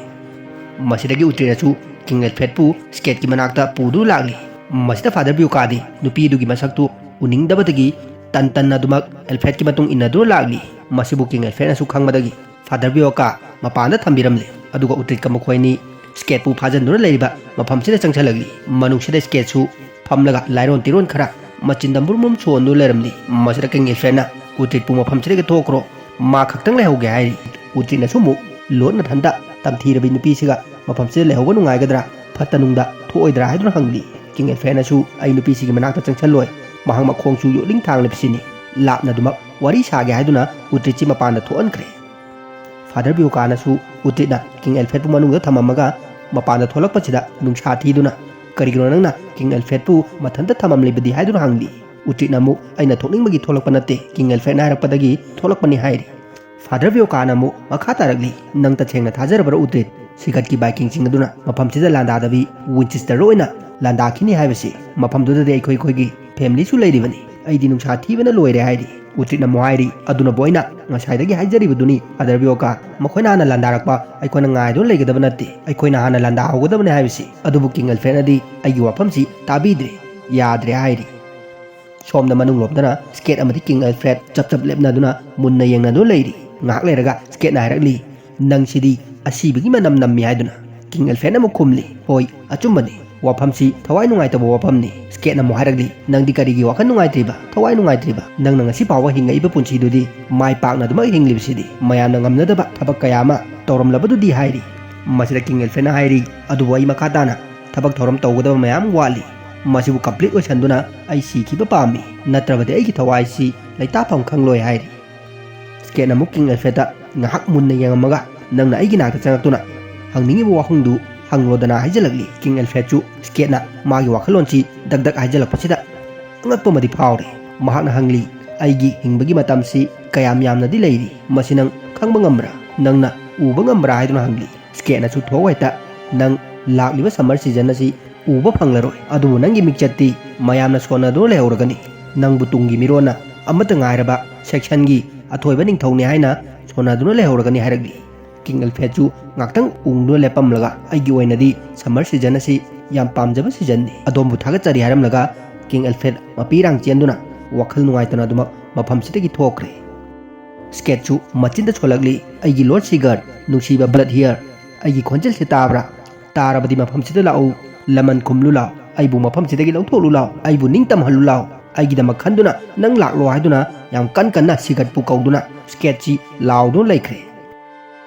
ꯃꯁꯤꯗꯒꯤ ꯎꯇ꯭ꯔꯤꯠꯅꯁꯨ ꯀꯤꯡ ꯑꯦꯜꯐ꯭ꯔꯦꯗꯄꯨ ꯁ꯭ꯀꯦꯠꯀꯤ ꯃꯅꯥꯛꯇ ꯄꯨꯗꯨꯅ ꯂꯥꯛꯂꯤ꯫ ꯃꯁꯤꯗ ꯐꯥꯗꯔ ꯕ꯭ꯌꯨꯀꯥꯗꯤ ꯅꯨꯄꯤ ꯑꯗꯨꯒꯤ ꯃꯁꯛꯇꯨ ꯎꯅꯤꯡꯗꯕꯗꯒꯤ ꯇꯟ ꯇꯟꯅ ꯑꯗꯨꯃꯛ ꯑꯦꯜꯐ꯭ꯔꯦꯗꯀꯤ ꯃꯇꯨꯡ ꯏꯟꯅꯗꯨꯅ ꯂꯥꯛꯂꯤ꯫ ꯃꯁꯤꯕꯨ ꯀꯤꯡ ꯑꯦꯜꯐ꯭ꯔꯦꯗꯅꯁꯨ ꯈꯪꯕꯗꯒꯤ ꯐꯥꯗꯔ ꯕ꯭ꯌꯨꯀꯥ ꯃꯄꯥꯟꯗ ꯊꯝꯕꯤꯔꯝꯂꯦ꯫ ꯑꯗꯨꯒ ꯎꯇ꯭ꯔꯤꯠꯀ ꯃꯈꯣꯏꯅꯤ ꯁ꯭ꯀꯦꯠꯄꯨ ꯐꯥꯖꯤꯟꯗꯨꯅ ꯂꯩꯔꯤꯕ ꯃꯐꯝꯁꯤꯗ ꯆꯪꯁꯤꯜꯂꯛꯂꯤ꯫ ꯃꯅꯨꯡꯁꯤꯗ ꯁ꯭ꯀꯦꯠꯁꯨ ꯐꯝꯂꯒ ꯂꯥꯏꯔꯣꯟ ꯇꯤꯔꯣꯟ ꯈꯔ ꯃꯆꯤꯟꯗ ꯃꯨꯔꯨꯝ ꯃꯨꯔꯨꯝ ꯁꯣꯟꯗꯨꯅ ꯂꯩꯔꯝꯂꯤ꯫ ꯃꯁꯤꯗ ꯀꯤꯡ ꯑꯦꯜꯐ꯭ꯔꯦꯗꯅ ꯎꯇ꯭ꯔꯤꯠꯄꯨ ꯃꯐꯝꯁꯤꯗꯒꯤ ꯊꯣꯛꯈ꯭ꯔꯣ, ꯃꯥ ꯈꯛꯇꯪ ꯂꯩꯍꯧꯒꯦ ꯍꯥꯏꯔꯤ꯫ ꯎꯇ꯭ꯔꯤꯠꯅꯁꯨ ꯑꯃꯨꯛ ꯂꯣꯔꯗ ꯃꯊꯟꯇ ꯇꯝꯊꯤꯔꯕꯤ ꯅꯨꯄꯤꯁꯤꯒ ꯃꯐꯝꯁꯤꯗ ꯂꯩꯍꯧꯕ ꯅꯨꯡꯉꯥꯏꯒꯗ꯭ꯔꯥ? ꯐꯠꯇ ꯅꯨꯡꯗ ꯊꯣꯛꯑꯣꯏꯗ꯭ꯔꯥ ꯍꯥꯏꯗꯨꯅ ꯍꯪꯂꯤ꯫ ꯀꯤꯡ ꯑꯦꯜꯐ꯭ꯔꯦꯗꯅꯁꯨ, "ꯑꯩ ꯅꯨꯄꯤꯁꯤꯒꯤ ꯃꯅꯥꯛꯇ ꯆꯪꯁꯜꯂꯣꯏ, ꯃꯍꯥꯛ ꯃꯈꯣꯡꯁꯨ ꯌꯣꯠꯂꯤꯡ ꯊꯥꯡ ꯂꯦꯞꯁꯤꯅꯤ"꯫ ꯂꯥꯞꯅ ꯑꯗꯨꯃꯛ ꯋꯥꯔꯤ ꯁꯥꯒꯦ ꯍꯥꯏꯗꯨꯅ ꯎꯇ꯭ꯔꯤꯠꯁꯤ ꯃꯄꯥꯟꯗ ꯊꯣꯛꯍꯟꯈ꯭ꯔꯦ꯫ ꯐꯥꯗꯔ ꯕꯤꯌꯣꯀꯥꯅꯁꯨ ꯎꯇ꯭ꯔꯤꯠꯅ ꯀꯤꯡ ꯑꯦꯜꯐ꯭ꯔꯦꯗꯄꯨ ꯃꯅꯨꯡꯗ ꯊꯝꯃꯝꯃꯒ ꯃꯄꯥꯟꯗ ꯊꯣꯛꯂꯛꯄꯁꯤꯗ ꯅꯨꯡꯁꯥ ꯊꯤꯗꯨꯅ, "ꯀꯔꯤꯒꯤꯅꯣ ꯅꯪꯅ ꯀꯤꯡ ꯑꯦꯜꯐ꯭ꯔꯦꯗꯄꯨ ꯃꯊꯟꯇ ꯊꯝꯃꯝꯂꯤꯕꯗꯤ?" ꯍꯥꯏꯗꯨꯅ ꯍꯪꯂꯤ꯫ ꯎꯇ꯭ꯔꯤꯠꯅ ꯑꯃꯨꯛ, "ꯑꯩꯅ ꯊꯣꯛꯅꯤꯡꯕꯒꯤ ꯊꯣꯛꯂꯛꯄ ꯅꯠꯇꯦ, ꯀꯤꯡ ꯑꯦꯜꯐ꯭ꯔꯦꯗꯅ ꯍꯥꯏꯔꯛꯄꯗꯒꯤ ꯊꯣꯛꯂꯛꯄꯅꯤ" ꯍꯥꯏꯔꯤ꯫ ꯐꯥꯗꯔ ꯕꯤꯌꯣꯀꯥꯅ ꯑꯃꯨꯛ ꯃꯈꯥ ꯇꯥꯔꯛꯂꯤ, "ꯅꯪ ꯇꯁꯦꯡꯅ ꯊꯥꯖꯔꯕ꯭ꯔꯥ ꯎꯇ꯭ꯔꯤꯠ? ꯁꯤꯒꯠꯀꯤ ꯚꯥꯏꯀꯤꯡꯁꯤꯡ ꯑꯗꯨꯅ ꯃꯐꯝꯁꯤꯗ ꯂꯥꯟꯗꯥꯗꯕꯤ ꯋꯤꯟꯆꯦꯁꯇꯔ ꯑꯣꯏꯅ ꯂꯥꯟꯗꯥꯈꯤꯅꯤ ꯍꯥꯏꯕꯁꯤ? ꯃꯐꯝꯗꯨꯗꯗꯤ ꯑꯩꯈꯣꯏ, ꯑꯩꯈꯣꯏꯒꯤ ꯐꯦꯃꯤꯂꯤꯁꯨ ꯂꯩꯔꯤꯕꯅꯤ꯫ ꯑꯩꯗꯤ ꯅꯨꯡꯁꯥ ꯊꯤꯕꯅ ꯂꯣꯏꯔꯦ" ꯍꯥꯏꯔꯤ꯫ ꯎꯇ꯭ꯔꯤꯠꯅ ꯑꯃꯨꯛ ꯍꯥꯏꯔꯤ, "ꯑꯗꯨꯅꯕꯨ ꯑꯩꯅ ꯉꯁꯥꯏꯗꯒꯤ ꯍꯥꯏꯖꯔꯤꯕꯗꯨꯅꯤ, ꯐꯥꯗꯔ ꯕꯤꯌꯣꯀꯥ, ꯃꯈꯣꯏꯅ ꯍꯥꯟꯅ ꯂꯥꯟꯗꯥꯔꯛꯄ ꯑꯩꯈꯣꯏꯅ ꯉꯥꯏꯗꯨꯅ ꯂꯩꯒꯗꯕ ꯅꯠꯇꯦ, ꯑꯩꯈꯣꯏꯅ ꯍꯥꯟꯅ ꯂꯥꯟꯗꯥꯍꯧꯒꯗꯕꯅꯤ" ꯍꯥꯏꯕꯁꯤ꯫ ꯑꯗꯨꯕꯨ ꯀꯤꯡ ꯑꯦꯜꯐ꯭ꯔꯦꯗꯅꯗꯤ ꯑꯩꯒꯤ ꯋꯥꯐꯝꯁꯤ ꯇꯥꯕꯤꯗ꯭ꯔꯦ, ꯌꯥꯗ꯭ꯔꯦ ꯍꯥꯏꯔꯤ꯫ ꯁꯣꯝꯗ ꯃꯅꯨꯡ ꯂꯣꯝꯗꯅ ꯁ꯭ꯀꯦꯠ ꯑꯃꯗꯤ ꯀꯤꯡ ꯑꯦꯜꯐ꯭ꯔꯦꯗ ꯆꯞ ꯆꯞ ꯂꯦꯞꯅꯗꯨꯅ ꯃꯨꯟꯅ ꯌꯦꯡꯅꯗꯨꯅ ꯂꯩꯔꯤ꯫ ꯉꯥꯏꯍꯥꯛ ꯂꯩꯔꯒ ꯁ꯭ꯀꯦꯠꯅ ꯍꯥꯏꯔꯛꯂꯤ, "ꯅꯪꯁꯤꯗꯤ ꯑꯁꯤꯕꯒꯤ ꯃꯅꯝ ꯅꯝꯃꯤ" ꯍꯥꯏꯗꯨꯅ꯫ ꯀꯤꯡ ꯑꯦꯜꯐ꯭ꯔꯦꯗꯅ ꯑꯃꯨꯛ ꯈꯨꯝꯂꯤ, "ꯍꯣꯏ, ꯑꯆꯨꯝꯕꯅꯤ꯫ ꯋꯥꯐꯝꯁꯤ ꯊꯋꯥꯏ ꯅꯨꯡꯉꯥꯏꯇꯕ ꯋꯥꯐꯝꯅꯤ"꯫ ꯁ꯭ꯀꯦꯠꯅ ꯑꯃꯨꯛ ꯍꯥꯏꯔꯛꯂꯤ, "ꯅꯪꯗꯤ ꯀꯔꯤꯒꯤ ꯋꯥꯈꯜ ꯅꯨꯡꯉꯥꯏꯇ꯭ꯔꯤꯕ? ꯊꯋꯥꯏ ꯅꯨꯡꯉꯥꯏꯇ꯭ꯔꯤꯕ? ꯅꯪꯅ ꯉꯁꯤ ꯐꯥꯎꯕ ꯍꯤꯡꯉꯛꯏꯕ ꯄꯨꯟꯁꯤꯗꯨꯗꯤ ꯃꯥꯏ ꯄꯥꯛꯅ ꯑꯗꯨꯃꯛ ꯍꯤꯡꯂꯤꯕꯁꯤꯗꯤ꯫ ꯃꯌꯥꯝꯅ ꯉꯝꯅꯗꯕ ꯊꯕꯛ ꯀꯌꯥ ꯑꯃ ꯇꯧꯔꯝꯂꯕꯗꯨꯗꯤ" ꯍꯥꯏꯔꯤ꯫ ꯃꯁꯤꯗ ꯀꯤꯡ ꯑꯦꯜꯐ꯭ꯔꯦꯗꯅ ꯍꯥꯏꯔꯤ, "ꯑꯗꯨꯕꯨ ꯑꯩ ꯃꯈꯥ ꯇꯥꯅ ꯊꯕꯛ ꯊꯧꯔꯝ ꯇꯧꯒꯗꯕ ꯃꯌꯥꯝ ꯋꯥꯠꯂꯤ꯫ ꯃꯁꯤꯕꯨ ꯀꯝꯄ꯭ꯂꯤꯠ ꯑꯣꯏꯁꯟꯗꯨꯅ ꯑꯩ ꯁꯤꯈꯤꯕ ꯄꯥꯝꯃꯤ, ꯅꯠꯇ꯭ꯔꯕꯗꯤ ꯑꯩꯒꯤ ꯊꯋꯥꯏꯁꯤ ꯂꯩꯇꯥꯐꯝ ꯈꯪꯂꯣꯏ" ꯍꯥꯏꯔꯤ꯫ ꯁ꯭ꯀꯦꯠꯅ ꯑꯃꯨꯛ ꯀꯤꯡ ꯑꯦꯜꯐ꯭ꯔꯦꯗꯇ ꯉꯥꯏꯍꯥꯛ ꯃꯨꯟꯅ ꯌꯦꯡꯉꯝꯃꯒ, "ꯅꯪꯅ ꯑꯩꯒꯤ ꯅꯥꯛꯇ ꯆꯪꯉꯛꯇꯨꯅ ꯍꯪꯅꯤꯡꯉꯤꯕ ꯋꯥꯍꯪꯗꯨ ꯍꯪꯂꯣꯗꯅ" ꯍꯥꯏꯖꯜꯂꯛꯂꯤ꯫ ꯀꯤꯡ ꯑꯦꯜꯐ꯭ꯔꯦꯗꯁꯨ ꯁ꯭ꯀꯦꯠꯅ ꯃꯥꯒꯤ ꯋꯥꯈꯜꯂꯣꯟꯁꯤ ꯗꯛ ꯗꯛ ꯍꯥꯏꯖꯜꯂꯛꯄꯁꯤꯗ ꯑꯉꯛꯄ ꯑꯃꯗꯤ ꯐꯥꯎꯔꯦ꯫ ꯃꯍꯥꯛꯅ ꯍꯪꯂꯤ, "ꯑꯩꯒꯤ ꯍꯤꯡꯕꯒꯤ ꯃꯇꯝꯁꯤ ꯀꯌꯥꯝ ꯌꯥꯝꯅꯗꯤ ꯂꯩꯔꯤ? ꯃꯁꯤ ꯅꯪ ꯈꯪꯕ ꯉꯝꯕ꯭ꯔꯥ? ꯅꯪꯅ ꯎꯕ ꯉꯝꯕ꯭ꯔꯥ?" ꯍꯥꯏꯗꯨꯅ ꯍꯪꯂꯤ꯫ ꯁ꯭ꯀꯦꯠꯅꯁꯨ ꯊꯣꯛ ꯍꯦꯛꯇ, "ꯅꯪ ꯂꯥꯛꯂꯤꯕ ꯁꯝꯃꯔ ꯁꯤꯖꯟ ꯑꯁꯤ ꯎꯕ ꯐꯪꯂꯔꯣꯏ, ꯑꯗꯨꯕꯨ ꯅꯪꯒꯤ ꯃꯤꯡꯆꯠꯇꯤ ꯃꯌꯥꯝꯅ ꯁꯣꯟꯅꯗꯨꯅ ꯂꯩꯍꯧꯔꯒꯅꯤ꯫ ꯅꯪꯕꯨ ꯇꯨꯡꯒꯤ ꯃꯤꯔꯣꯟꯅ ꯑꯃꯠꯇ ꯉꯥꯏꯔꯕ ꯁꯦꯛꯁꯟꯒꯤ ꯑꯊꯣꯏꯕ ꯅꯤꯡꯊꯧꯅꯤ ꯍꯥꯏꯅ ꯁꯣꯟꯅꯗꯨꯅ ꯂꯩꯍꯧꯔꯒꯅꯤ" ꯍꯥꯏꯔꯛꯂꯤ꯫ ꯀꯤꯡ ꯑꯦꯜꯐ꯭ꯔꯦꯗꯁꯨ ꯉꯥꯛꯇꯪ ꯎꯪꯗꯨꯅ ꯂꯦꯞꯄꯝꯂꯒ, "ꯑꯩꯒꯤ ꯑꯣꯏꯅꯗꯤ ꯁꯝꯃꯔ ꯁꯤꯖꯟ ꯑꯁꯤ ꯌꯥꯝ ꯄꯥꯝꯖꯕ ꯁꯤꯖꯟꯅꯤ꯫ ꯑꯗꯣꯝꯕꯨ ꯊꯥꯒꯠꯆꯔꯤ" ꯍꯥꯏꯔꯝꯂꯒ ꯀꯤꯡ ꯑꯦꯜꯐ꯭ꯔꯦꯗ ꯃꯄꯤꯔꯥꯡ ꯆꯦꯟꯗꯨꯅ ꯋꯥꯈꯜ ꯅꯨꯡꯉꯥꯏꯇꯅ ꯑꯗꯨꯃꯛ ꯃꯐꯝꯁꯤꯗꯒꯤ ꯊꯣꯛꯈ꯭ꯔꯦ꯫ ꯁ꯭ꯀꯦꯠꯁꯨ ꯃꯆꯤꯟꯗ ꯁꯣꯜꯂꯛꯂꯤ, "ꯑꯩꯒꯤ ꯂꯣꯔꯗ ꯁꯤꯒꯔ, ꯅꯨꯡꯁꯤꯕ ꯕ꯭ꯂꯠ ꯍꯤꯌꯔ, ꯑꯩꯒꯤ ꯈꯣꯟꯖꯦꯜꯁꯤ ꯇꯥꯕ꯭ꯔꯥ? ꯇꯥꯔꯕꯗꯤ ꯃꯐꯝꯁꯤꯗ ꯂꯥꯛꯎ, ꯂꯃꯟ ꯈꯨꯝꯂꯨ ꯂꯥꯎ, ꯑꯩꯕꯨ ꯃꯐꯝꯁꯤꯗꯒꯤ ꯂꯧꯊꯣꯛꯂꯨ ꯂꯥꯎ, ꯑꯩꯕꯨ ꯅꯤꯡꯇꯝꯍꯜꯂꯨ ꯂꯥꯎ, ꯑꯩꯒꯤꯗꯃꯛ ꯈꯟꯗꯨꯅ ꯅꯪ ꯂꯥꯛꯂꯣ" ꯍꯥꯏꯗꯨꯅ ꯌꯥꯝ ꯀꯟ ꯀꯟꯅ ꯁꯤꯒꯠꯄꯨ ꯀꯧꯗꯨꯅ ꯁ꯭ꯀꯦꯠꯁꯤ ꯂꯥꯎꯗꯨꯅ ꯂꯩꯈ꯭ꯔꯦ꯫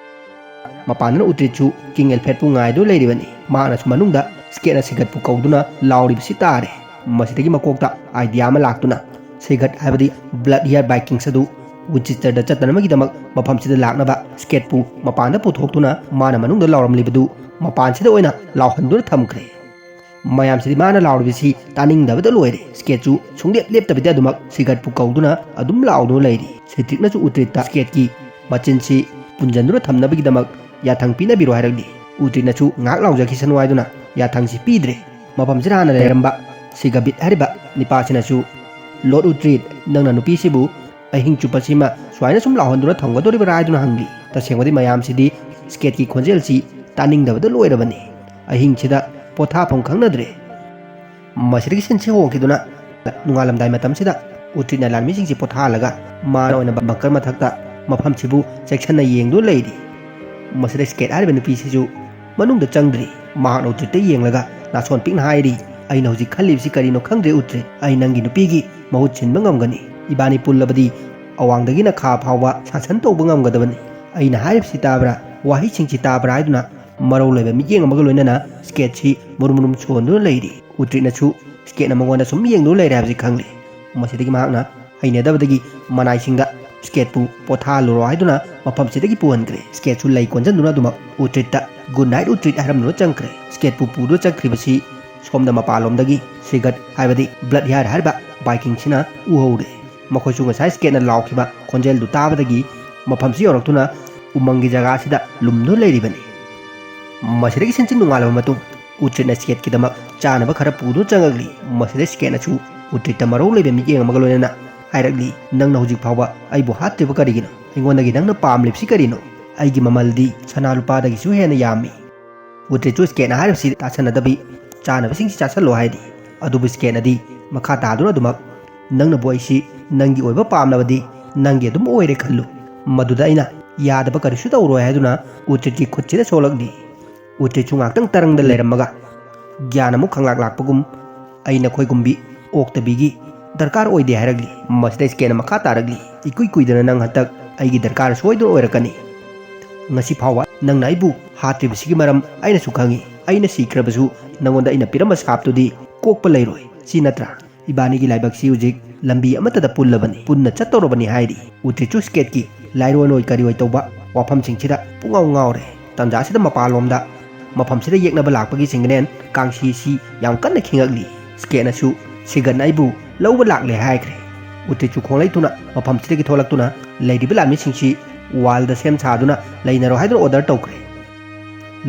ꯃꯄꯥꯟꯗꯅ ꯎꯇ꯭ꯔꯤꯠꯁꯨ ꯀꯤꯡ ꯑꯦꯜꯐ꯭ꯔꯦꯗꯄꯨ ꯉꯥꯏꯗꯨꯅ ꯂꯩꯔꯤꯕꯅꯤ꯫ ꯃꯍꯥꯛꯅꯁꯨ ꯃꯅꯨꯡꯗ ꯁ꯭ꯀꯦꯠꯅ ꯁꯤꯒꯠꯄꯨ ꯀꯧꯗꯨꯅ ꯂꯥꯎꯔꯤꯕꯁꯤ ꯇꯥꯔꯦ꯫ ꯃꯁꯤꯗꯒꯤ ꯃꯀꯣꯛꯇ ꯑꯥꯏꯗꯤꯌꯥ ꯑꯃ ꯂꯥꯛꯇꯨꯅ ꯁꯤꯒꯠ ꯍꯥꯏꯕꯗꯤ ꯕ꯭ꯂꯠ ꯍꯤꯌꯥꯔ ꯕꯥꯏꯀꯤꯡꯁ ꯑꯗꯨ ꯋꯤꯟꯆꯦꯁꯇꯔꯗ ꯆꯠꯇꯅꯕꯒꯤꯗꯃꯛ ꯃꯐꯝꯁꯤꯗ ꯂꯥꯛꯅꯕ ꯁ꯭ꯀꯦꯠꯄꯨ ꯃꯄꯥꯟꯗ ꯄꯨꯊꯣꯛꯇꯨꯅ ꯃꯥꯅ ꯃꯅꯨꯡꯗ ꯂꯥꯎꯔꯝꯂꯤꯕꯗꯨ ꯃꯄꯥꯟꯁꯤꯗ ꯑꯣꯏꯅ ꯂꯥꯎꯍꯟꯗꯨꯅ ꯊꯝꯈ꯭ꯔꯦ꯫ ꯃꯌꯥꯝꯁꯤꯗꯤ ꯃꯥꯅ ꯂꯥꯎꯔꯤꯕꯁꯤ ꯇꯥꯅꯤꯡꯗꯕꯗ ꯂꯣꯏꯔꯦ꯫ ꯁ꯭ꯀꯦꯠꯁꯨ ꯁꯨꯡꯂꯦꯞ ꯂꯦꯞꯇꯕꯤꯗ ꯑꯗꯨꯃꯛ ꯁꯤꯒꯠꯄꯨ ꯀꯧꯗꯨꯅ ꯑꯗꯨꯝ ꯂꯥꯎꯗꯨꯅ ꯂꯩꯔꯤ꯫ ꯁꯤꯇ꯭ꯔꯤꯛꯅꯁꯨ ꯎꯇ꯭ꯔꯤꯠꯇ ꯁ꯭ꯀꯦꯠꯀꯤ ꯃꯆꯤꯟꯁꯤ ꯄꯨꯟꯖꯟꯗꯨꯅ ꯊꯝꯅꯕꯒꯤꯗꯃꯛ ꯌꯥꯊꯪ ꯄꯤꯅꯕꯤꯔꯣ ꯍꯥꯏꯔꯛꯂꯤ꯫ ꯎꯇ꯭ꯔꯤꯠꯅꯁꯨ ꯉꯥꯏꯍꯥꯛ ꯂꯥꯎꯖꯈꯤꯁꯅꯨ ꯍꯥꯏꯗꯨꯅ ꯌꯥꯊꯪꯁꯤ ꯄꯤꯗ꯭ꯔꯦ꯫ ꯃꯐꯝꯁꯤꯗ ꯍꯥꯟꯅ ꯂꯩꯔꯝꯕ ꯁꯤꯒꯕꯤꯠ ꯍꯥꯏꯔꯤꯕ ꯅꯤꯄꯥꯁꯤꯅꯁꯨ, "ꯂꯣꯔꯗ ꯎꯇ꯭ꯔꯤꯠ, ꯅꯪꯅ ꯅꯨꯄꯤꯁꯤꯕꯨ ꯑꯍꯤꯡ ꯆꯨꯞꯄꯁꯤꯃ ꯁꯨꯃꯥꯏꯅ ꯁꯨꯝ ꯂꯥꯎꯍꯟꯗꯨꯅ ꯊꯝꯒꯗꯧꯔꯤꯕ꯭ꯔꯥ?" ꯍꯥꯏꯗꯨꯅ ꯍꯪꯂꯤ꯫ ꯇꯁꯦꯡꯕꯗꯤ ꯃꯌꯥꯝꯁꯤꯗꯤ ꯁ꯭ꯀꯦꯠꯀꯤ ꯈꯣꯟꯖꯦꯜꯁꯤ ꯇꯥꯅꯤꯡꯗꯕꯗ ꯂꯣꯏꯔꯕꯅꯤ꯫ ꯑꯍꯤꯡꯁꯤꯗ ꯄꯣꯊꯥꯐꯝ ꯈꯪꯅꯗ꯭ꯔꯦ꯫ ꯃꯁꯤꯗꯒꯤ ꯁꯤꯟꯁꯤ ꯍꯣꯡꯈꯤꯗꯨꯅ ꯅꯣꯡꯉꯥꯜꯂꯝꯗꯥꯏ ꯃꯇꯝꯁꯤꯗ ꯎꯇ꯭ꯔꯤꯠꯅ ꯂꯥꯟꯃꯤꯁꯤꯡꯁꯤ ꯄꯣꯊꯥꯍꯜꯂꯒ ꯃꯥꯅ ꯑꯣꯏꯅ ꯕꯪꯀꯔ ꯃꯊꯛꯇ ꯃꯐꯝꯁꯤꯕꯨ ꯆꯦꯛꯁꯤꯟꯅ ꯌꯦꯡꯗꯨꯅ ꯂꯩꯔꯤ꯫ ꯃꯁꯤꯗ ꯁ꯭ꯀꯦꯠ ꯍꯥꯏꯔꯤꯕ ꯅꯨꯄꯤꯁꯤꯁꯨ ꯃꯅꯨꯡꯗ ꯆꯪꯗ꯭ꯔꯤ꯫ ꯃꯍꯥꯛꯅ ꯎꯇ꯭ꯔꯤꯠꯇ ꯌꯦꯡꯂꯒ ꯅꯥꯁꯣꯟ ꯄꯤꯛꯅ ꯍꯥꯏꯔꯤ, "ꯑꯩꯅ ꯍꯧꯖꯤꯛ ꯈꯜꯂꯤꯕꯁꯤ ꯀꯔꯤꯅꯣ ꯈꯪꯗ꯭ꯔꯦ ꯎꯇ꯭ꯔꯤꯠ꯫ ꯑꯩ ꯅꯪꯒꯤ ꯅꯨꯄꯤꯒꯤ ꯃꯍꯨꯠ ꯁꯤꯟꯕ ꯉꯝꯒꯅꯤ꯫ ꯏꯕꯥꯅꯤ ꯄꯨꯜꯂꯕꯗꯤ ꯑꯋꯥꯡꯗꯒꯤꯅ ꯈꯥ ꯐꯥꯎꯕ ꯁꯥꯁꯟ ꯇꯧꯕ ꯉꯝꯒꯗꯕꯅꯤ꯫ ꯑꯩꯅ ꯍꯥꯏꯔꯤꯕꯁꯤ ꯇꯥꯕ꯭ꯔꯥ? ꯋꯥꯍꯩꯁꯤꯡꯁꯤ ꯇꯥꯕ꯭ꯔꯥ?" ꯍꯥꯏꯗꯨꯅ ꯃꯔꯧ ꯂꯩꯕ ꯃꯤꯠꯌꯦꯡ ꯑꯃꯒ ꯂꯣꯏꯅꯅ ꯁ꯭ꯀꯦꯠꯁꯤ ꯃꯨꯔꯨꯝ ꯃꯨꯔꯨꯝ ꯁꯣꯟꯗꯨꯅ ꯂꯩꯔꯤ꯫ ꯎꯇ꯭ꯔꯤꯠꯅꯁꯨ ꯁ꯭ꯀꯦꯠꯅ ꯃꯉꯣꯟꯗ ꯁꯨꯝ ꯌꯦꯡꯗꯨꯅ ꯂꯩꯔꯦ ꯍꯥꯏꯕꯁꯤ ꯈꯪꯂꯤ꯫ ꯃꯁꯤꯗꯒꯤ ꯃꯍꯥꯛꯅ ꯍꯩꯅꯗꯕꯗꯒꯤ ꯃꯅꯥꯏꯁꯤꯡꯗ ꯁ꯭ꯀꯦꯠꯄꯨ ꯄꯣꯊꯥꯍꯜꯂꯨꯔꯣ ꯍꯥꯏꯗꯨꯅ ꯃꯐꯝꯁꯤꯗꯒꯤ ꯄꯨꯍꯟꯈ꯭ꯔꯦ꯫ ꯁ꯭ꯀꯦꯠꯁꯨ ꯂꯩ ꯀꯣꯟꯁꯤꯟꯗꯨꯅ ꯑꯗꯨꯃꯛ ꯎꯇ꯭ꯔꯤꯠꯇ "ꯒꯨꯗ ꯅꯥꯏꯠ ꯎꯇ꯭ꯔꯤꯠ" ꯍꯥꯏꯔꯝꯗꯨꯅ ꯆꯪꯈ꯭ꯔꯦ꯫ ꯁ꯭ꯀꯦꯠꯄꯨ ꯄꯨꯗꯨꯅ ꯆꯠꯈ꯭ꯔꯤꯕꯁꯤ ꯁꯣꯝꯗ ꯃꯄꯥꯟꯂꯣꯝꯗꯒꯤ ꯁꯤꯒꯠ ꯍꯥꯏꯕꯗꯤ ꯕ꯭ꯂꯠ ꯍꯤꯌꯥꯔ ꯍꯥꯏꯔꯤꯕ ꯕꯥꯏꯀꯤꯡꯁꯤꯅ ꯎꯍꯧꯔꯦ꯫ ꯃꯈꯣꯏꯁꯨ ꯉꯁꯥꯏ ꯁ꯭ꯀꯦꯠꯅ ꯂꯥꯎꯈꯤꯕ ꯈꯣꯟꯖꯦꯜꯗꯨ ꯇꯥꯕꯗꯒꯤ ꯃꯐꯝꯁꯤ ꯌꯧꯔꯛꯇꯨꯅ ꯎꯃꯪꯒꯤ ꯖꯒꯥ ꯑꯁꯤꯗ ꯂꯨꯝꯗꯨꯅ ꯂꯩꯔꯤꯕꯅꯤ꯫ ꯃꯁꯤꯗꯒꯤ ꯁꯤꯟꯁꯤ ꯅꯣꯡꯉꯥꯜꯂꯕ ꯃꯇꯨꯡ ꯎꯇ꯭ꯔꯤꯠꯅ ꯁ꯭ꯀꯦꯠꯀꯤꯗꯃꯛ ꯆꯥꯅꯕ ꯈꯔ ꯄꯨꯗꯨꯅ ꯆꯪꯉꯛꯂꯤ꯫ ꯃꯁꯤꯗ ꯁ꯭ꯀꯦꯠꯅꯁꯨ ꯎꯇ꯭ꯔꯤꯠꯇ ꯃꯔꯧ ꯂꯩꯕ ꯃꯤꯠꯌꯦꯡ ꯑꯃꯒ ꯂꯣꯏꯅꯅ ꯍꯥꯏꯔꯛꯂꯤ, "ꯅꯪꯅ ꯍꯧꯖꯤꯛ ꯐꯥꯎꯕ ꯑꯩꯕꯨ ꯍꯥꯠꯇ꯭ꯔꯤꯕ ꯀꯔꯤꯒꯤꯅꯣ? ꯑꯩꯉꯣꯟꯗꯒꯤ ꯅꯪꯅ ꯄꯥꯝꯂꯤꯕꯁꯤ ꯀꯔꯤꯅꯣ? ꯑꯩꯒꯤ ꯃꯃꯜꯗꯤ ꯁꯅꯥ ꯂꯨꯄꯥꯗꯒꯤꯁꯨ ꯍꯦꯟꯅ ꯌꯥꯝꯃꯤ"꯫ ꯎꯇ꯭ꯔꯤꯠꯁꯨ ꯁ꯭ꯀꯦꯠꯅ ꯍꯥꯏꯔꯤꯕꯁꯤ ꯇꯥꯁꯟꯅꯗꯕꯤ ꯆꯥꯅꯕꯁꯤꯡꯁꯤ ꯆꯥꯁꯜꯂꯣ ꯍꯥꯏꯔꯤ꯫ ꯑꯗꯨꯕꯨ ꯁ꯭ꯀꯦꯠꯅꯗꯤ ꯃꯈꯥ ꯇꯥꯗꯨꯅ ꯑꯗꯨꯃꯛ, "ꯅꯪꯅꯕꯨ ꯑꯩꯁꯤ ꯅꯪꯒꯤ ꯑꯣꯏꯕ ꯄꯥꯝꯂꯕꯗꯤ ꯅꯪꯒꯤ ꯑꯗꯨꯝ ꯑꯣꯏꯔꯦ ꯈꯜꯂꯨ꯫ ꯃꯗꯨꯗ ꯑꯩꯅ ꯌꯥꯗꯕ ꯀꯔꯤꯁꯨ ꯇꯧꯔꯣꯏ" ꯍꯥꯏꯗꯨꯅ ꯎꯇ꯭ꯔꯤꯠꯀꯤ ꯈꯨꯠꯁꯤꯗ ꯁꯣꯛꯂꯛꯂꯤ꯫ ꯎꯇ꯭ꯔꯤꯠꯁꯨ ꯉꯥꯛꯇꯪ ꯇꯔꯪꯗ ꯂꯩꯔꯝꯃꯒ ꯒ꯭ꯌꯥꯟ ꯑꯃꯨꯛ ꯈꯪꯂꯥꯛ ꯂꯥꯛꯄꯒꯨꯝ, "ꯑꯩ ꯅꯈꯣꯏꯒꯨꯝꯕꯤ ꯑꯣꯛꯇꯕꯤꯒꯤ ꯗꯔꯀꯥꯔ ꯑꯣꯏꯗꯦ" ꯍꯥꯏꯔꯛꯂꯤ꯫ ꯃꯁꯤꯗ ꯁ꯭ꯀꯦꯠꯅ ꯃꯈꯥ ꯇꯥꯔꯛꯂꯤ, "ꯏꯀꯨꯏ ꯀꯨꯏꯗꯅ ꯅꯪ ꯍꯟꯇꯛ ꯑꯩꯒꯤ ꯗꯔꯀꯥꯔ ꯁꯣꯏꯗꯅ ꯑꯣꯏꯔꯛꯀꯅꯤ꯫ ꯉꯁꯤ ꯐꯥꯎꯕ ꯅꯪꯅ ꯑꯩꯕꯨ ꯍꯥꯠꯇ꯭ꯔꯤꯕꯁꯤꯒꯤ ꯃꯔꯝ ꯑꯩꯅꯁꯨ ꯈꯪꯏ꯫ ꯑꯩꯅ ꯁꯤꯈ꯭ꯔꯕꯁꯨ ꯅꯉꯣꯟꯗ ꯑꯩꯅ ꯄꯤꯔꯝꯕ ꯁꯥꯞꯇꯨꯗꯤ ꯀꯣꯛꯄ ꯂꯩꯔꯣꯏ꯫ ꯁꯤ ꯅꯠꯇ꯭ꯔꯥ? ꯏꯕꯥꯅꯤꯒꯤ ꯂꯥꯏꯕꯛꯁꯤ ꯍꯧꯖꯤꯛ ꯂꯝꯕꯤ ꯑꯃꯠꯇꯗ ꯄꯨꯜꯂꯕꯅꯤ, ꯄꯨꯟꯅ ꯆꯠꯇꯧꯔꯕꯅꯤ ꯍꯥꯏꯔꯤ꯫ ꯎꯇ꯭ꯔꯤꯠꯁꯨ ꯁ꯭ꯀꯦꯠꯀꯤ ꯂꯥꯏꯔꯣꯟ ꯑꯣꯏ ꯀꯔꯤ ꯑꯣꯏ ꯇꯧꯕ ꯋꯥꯐꯝꯁꯤꯡꯁꯤꯗ ꯄꯨꯡꯉꯥꯎ ꯉꯥꯎꯔꯦ꯫ ꯇꯥꯟꯖꯥꯁꯤꯗ ꯃꯄꯥꯟꯂꯣꯝꯗ ꯃꯐꯝꯁꯤꯗ ꯌꯦꯛꯅꯕ ꯂꯥꯛꯄꯒꯤ ꯁꯤꯒꯅꯦꯜ ꯀꯥꯡꯁꯤꯁꯤ ꯌꯥꯝ ꯀꯟꯅ ꯈꯤꯡꯉꯛꯂꯤ꯫ ꯁ꯭ꯀꯦꯠꯅꯁꯨ ꯁꯤꯒꯠꯅ ꯑꯩꯕꯨ ꯂꯧꯕ ꯂꯥꯛꯂꯦ ꯍꯥꯏꯈ꯭ꯔꯦ꯫ ꯎꯇ꯭ꯔꯤꯠꯁꯨ ꯈꯣꯡꯂꯩ ꯊꯨꯅ ꯃꯐꯝꯁꯤꯗꯒꯤ ꯊꯣꯛꯂꯛꯇꯨꯅ ꯂꯩꯔꯤꯕ ꯂꯥꯟꯃꯤꯁꯤꯡꯁꯤ ꯋꯥꯜꯗ ꯁꯦꯝ ꯁꯥꯗꯨꯅ ꯂꯩꯅꯔꯣ ꯍꯥꯏꯗꯨꯅ ꯑꯣꯔꯗꯔ ꯇꯧꯈ꯭ꯔꯦ꯫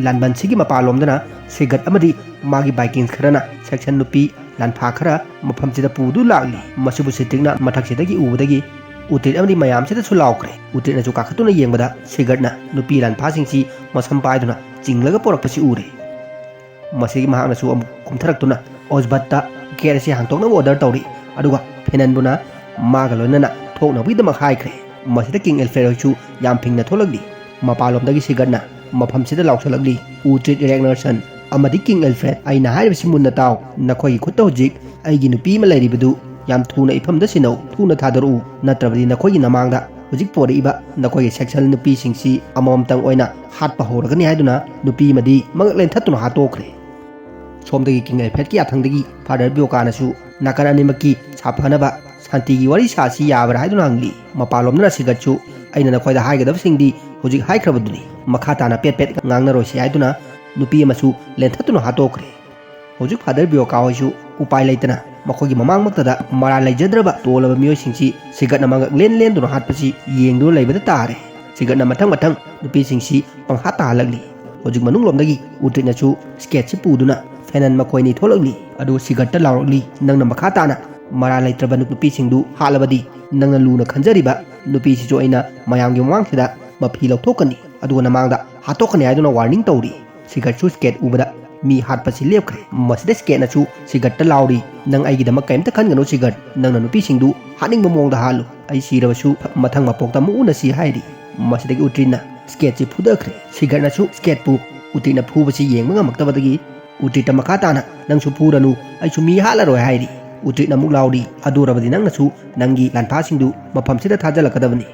ꯂꯥꯟꯕꯟꯁꯤꯒꯤ ꯃꯄꯥꯟꯂꯣꯝꯗꯅ ꯁꯤꯒꯠ ꯑꯃꯗꯤ ꯃꯥꯒꯤ ꯕꯥꯏꯀꯤꯡꯁ ꯈꯔꯅ ꯁꯦꯛꯁꯟ ꯅꯨꯄꯤ ꯂꯥꯟꯐꯥ ꯈꯔ ꯃꯐꯝꯁꯤꯗ ꯄꯨꯗꯨ ꯂꯥꯛꯂꯤ꯫ ꯃꯁꯤꯕꯨ ꯁꯤꯇ꯭ꯔꯤꯛꯅ ꯃꯊꯛꯁꯤꯗꯒꯤ ꯎꯕꯗꯒꯤ ꯎꯇ꯭ꯔꯤꯠ ꯑꯃꯗꯤ ꯃꯌꯥꯝꯁꯤꯗꯁꯨ ꯂꯥꯎꯈ꯭ꯔꯦ꯫ ꯎꯇ꯭ꯔꯤꯠꯅꯁꯨ ꯀꯥꯈꯠꯇꯨꯅ ꯌꯦꯡꯕꯗ ꯁꯤꯒꯠꯅ ꯅꯨꯄꯤ ꯂꯥꯟꯐꯥꯁꯤꯡꯁꯤ ꯃꯁꯝ ꯄꯥꯏꯗꯨꯅ ꯆꯤꯡꯂꯒ ꯄꯣꯔꯛꯄꯁꯤ ꯎꯔꯦ꯫ ꯃꯁꯤꯒꯤ ꯃꯍꯥꯛꯅꯁꯨ ꯑꯃꯨꯛ ꯀꯨꯝꯊꯔꯛꯇꯨꯅ ꯑꯣꯖꯕꯠꯇ ꯒꯦꯠ ꯑꯁꯤ ꯍꯥꯡꯗꯣꯛꯅꯕ ꯑꯣꯔꯗꯔ ꯇꯧꯔꯤ꯫ ꯑꯗꯨꯒ ꯐꯦꯅꯟꯕꯨꯅ ꯃꯥꯒ ꯂꯣꯏꯅꯅ ꯊꯣꯛꯅꯕꯒꯤꯗꯃꯛ ꯍꯥꯏꯈ꯭ꯔꯦ꯫ ꯃꯁꯤꯗ ꯀꯤꯡ ꯑꯦꯜꯐ꯭ꯔꯦꯗ ꯍꯣꯏꯁꯨ ꯌꯥꯝ ꯐꯤꯡꯅ ꯊꯣꯛꯂꯛꯂꯤ꯫ ꯃꯄꯥꯟꯂꯣꯝꯗꯒꯤ ꯁꯤꯒꯠꯅ ꯃꯐꯝꯁꯤꯗ ꯂꯥꯎꯁꯤꯜꯂꯛꯂꯤ, "ꯎꯇ꯭ꯔꯤꯠ ꯔꯦꯒꯅꯔꯁꯟ ꯑꯃꯗꯤ ꯀꯤꯡ ꯑꯦꯜꯐ꯭ꯔꯦꯗ, ꯑꯩꯅ ꯍꯥꯏꯔꯤꯕꯁꯤ ꯃꯨꯟꯅ ꯇꯥꯎ꯫ ꯅꯈꯣꯏꯒꯤ ꯈꯨꯠꯇ ꯍꯧꯖꯤꯛ ꯑꯩꯒꯤ ꯅꯨꯄꯤ ꯑꯃ ꯂꯩꯔꯤꯕꯗꯨ ꯌꯥꯝ ꯊꯨꯅ ꯏꯐꯝꯗ ꯁꯤꯟꯅꯧ, ꯊꯨꯅ ꯊꯥꯗꯣꯔꯛꯎ, ꯅꯠꯇ꯭ꯔꯕꯗꯤ ꯅꯈꯣꯏꯒꯤ ꯅꯃꯥꯡꯗ ꯍꯧꯖꯤꯛ ꯄꯣꯔꯛꯏꯕ ꯅꯈꯣꯏꯒꯤ ꯁꯦꯛꯁꯟ ꯅꯨꯄꯤꯁꯤꯡꯁꯤ ꯑꯃꯃꯝꯇꯪ ꯑꯣꯏꯅ ꯍꯥꯠꯄ ꯍꯧꯔꯒꯅꯤ" ꯍꯥꯏꯗꯨꯅ ꯅꯨꯄꯤ ꯑꯃꯗꯤ ꯃꯉꯛ ꯂꯦꯟꯊꯠꯇꯨꯅ ꯍꯥꯠꯇꯣꯛꯈ꯭ꯔꯦ꯫ ꯁꯣꯝꯗꯒꯤ ꯀꯤꯡ ꯑꯦꯜꯐ꯭ꯔꯦꯗꯀꯤ ꯌꯥꯊꯪꯗꯒꯤ ꯐꯥꯗꯔ ꯕꯤꯌꯣꯀꯥꯅꯁꯨ ꯅꯥꯀꯟ ꯑꯅꯤꯃꯛꯀꯤ ꯁꯥꯐꯅꯕ ꯁꯥꯟꯇꯤꯒꯤ ꯋꯥꯔꯤ ꯁꯥꯁꯤ ꯌꯥꯕ꯭ꯔꯥ ꯍꯥꯏꯗꯨꯅ ꯍꯪꯂꯤ꯫ ꯃꯄꯥꯟꯂꯣꯝꯗꯅ ꯁꯤꯒꯠꯁꯨ "ꯑꯩꯅ ꯅꯈꯣꯏꯗ ꯍꯥꯏꯒꯗꯕꯁꯤꯡꯗꯤ ꯍꯧꯖꯤꯛ ꯍꯥꯏꯈ꯭ꯔꯕꯗꯨꯅꯤ, ꯃꯈꯥ ꯇꯥꯅ ꯄꯦꯠ ꯄꯦꯠ ꯉꯥꯡꯅꯔꯣꯏꯁꯤ" ꯍꯥꯏꯗꯨꯅ ꯅꯨꯄꯤ ꯑꯃꯁꯨ ꯂꯦꯟꯊꯠꯇꯨꯅ ꯍꯥꯠꯇꯣꯛꯈ꯭ꯔꯦ꯫ ꯍꯧꯖꯤꯛ ꯐꯥꯗꯔ ꯕꯤꯌꯣꯀꯥ ꯍꯣꯏꯁꯨ ꯎꯄꯥꯏ ꯂꯩꯇꯅ ꯃꯈꯣꯏꯒꯤ ꯃꯃꯥꯡꯃꯛꯇꯗ ꯃꯔꯥꯜ ꯂꯩꯖꯗ꯭ꯔꯕ ꯇꯣꯜꯂꯕ ꯃꯤꯑꯣꯏꯁꯤꯡꯁꯤ ꯁꯤꯒꯠꯅ ꯃꯉꯛ ꯂꯦꯟ ꯂꯦꯟꯗꯨꯅ ꯍꯥꯠꯄꯁꯤ ꯌꯦꯡꯗꯨꯅ ꯂꯩꯕꯗ ꯇꯥꯔꯦ꯫ ꯁꯤꯒꯠꯅ ꯃꯊꯪ ꯃꯊꯪ ꯅꯨꯄꯤꯁꯤꯡꯁꯤ ꯄꯪꯍꯥꯠ ꯇꯥꯍꯜꯂꯛꯂꯤ꯫ ꯍꯧꯖꯤꯛ ꯃꯅꯨꯡꯂꯣꯝꯗꯒꯤ ꯎꯇ꯭ꯔꯤꯠꯅꯁꯨ ꯁ꯭ꯀꯦꯠꯁꯤ ꯄꯨꯗꯨꯅ ꯐꯦꯅꯟ ꯃꯈꯣꯏ ꯑꯅꯤ ꯊꯣꯛꯂꯛꯂꯤ꯫ ꯑꯗꯨ ꯁꯤꯒꯠꯇ ꯂꯥꯎꯔꯛꯂꯤ, "ꯅꯪꯅ ꯃꯈꯥ ꯇꯥꯅ ꯃꯔꯥꯜ ꯂꯩꯇ꯭ꯔꯕ ꯅꯨꯄꯤꯁꯤꯡꯗꯨ ꯍꯥꯠꯂꯕꯗꯤ, ꯅꯪꯅ ꯂꯨꯅ ꯈꯟꯖꯔꯤꯕ ꯅꯨꯄꯤꯁꯤꯁꯨ ꯑꯩꯅ ꯃꯌꯥꯝꯒꯤ ꯃꯃꯥꯡꯁꯤꯗ ꯃꯐꯤ ꯂꯧꯊꯣꯛꯀꯅꯤ, ꯑꯗꯨꯒ ꯅꯃꯥꯡꯗ ꯍꯥꯠꯇꯣꯛꯀꯅꯤ" ꯍꯥꯏꯗꯨꯅ ꯋꯥꯔꯅꯤꯡ ꯇꯧꯔꯤ꯫ ꯁꯤꯒꯠꯁꯨ ꯁ꯭ꯀꯦꯠ ꯎꯕꯗ ꯃꯤ ꯍꯥꯠꯄꯁꯤ ꯂꯦꯞꯈ꯭ꯔꯦ꯫ ꯃꯁꯤꯗ ꯁ꯭ꯀꯦꯠꯅꯁꯨ ꯁꯤꯒꯠꯇ ꯂꯥꯎꯔꯤ, "ꯅꯪ ꯑꯩꯒꯤꯗꯃꯛ ꯀꯔꯤꯝꯇ ꯈꯟꯒꯅꯨ ꯁꯤꯒꯠ, ꯅꯪꯅ ꯅꯨꯄꯤꯁꯤꯡꯗꯨ ꯍꯥꯠꯅꯤꯡꯕ ꯃꯑꯣꯡꯗ ꯍꯥꯠꯂꯨ, ꯑꯩ ꯁꯤꯔꯕꯁꯨ ꯃꯊꯪ ꯃꯄꯣꯛꯇ ꯑꯃꯨꯛ ꯎꯅꯁꯤ" ꯍꯥꯏꯔꯤ꯫ ꯃꯁꯤꯗꯒꯤ ꯎꯇ꯭ꯔꯤꯠꯅ ꯁ꯭ꯀꯦꯠꯁꯤ ꯐꯨꯗꯈ꯭ꯔꯦ꯫ ꯁꯤꯒꯠꯅꯁꯨ ꯁ꯭ꯀꯦꯠꯄꯨ ꯎꯇ꯭ꯔꯤꯠꯅ ꯐꯨꯕꯁꯤ ꯌꯦꯡꯕ ꯉꯝꯃꯛꯇꯕꯗꯒꯤ ꯎꯇ꯭ꯔꯤꯠꯇ ꯃꯈꯥ ꯇꯥꯅ, "ꯅꯪꯁꯨ ꯐꯨꯔꯅꯨ, ꯑꯩꯁꯨ ꯃꯤ ꯍꯥꯠꯂꯔꯣꯏ" ꯍꯥꯏꯔꯤ꯫ ꯎꯇ꯭ꯔꯤꯠꯅ ꯑꯃꯨꯛ ꯂꯥꯎꯔꯤ, "ꯑꯗꯨ ꯑꯣꯏꯔꯕꯗꯤ ꯅꯪꯅꯁꯨ ꯅꯪꯒꯤ ꯂꯥꯟꯐꯥꯁꯤꯡꯗꯨ ꯃꯐꯝꯁꯤꯗ ꯊꯥꯖꯤꯜꯂꯛꯀꯗꯕꯅꯤ"꯫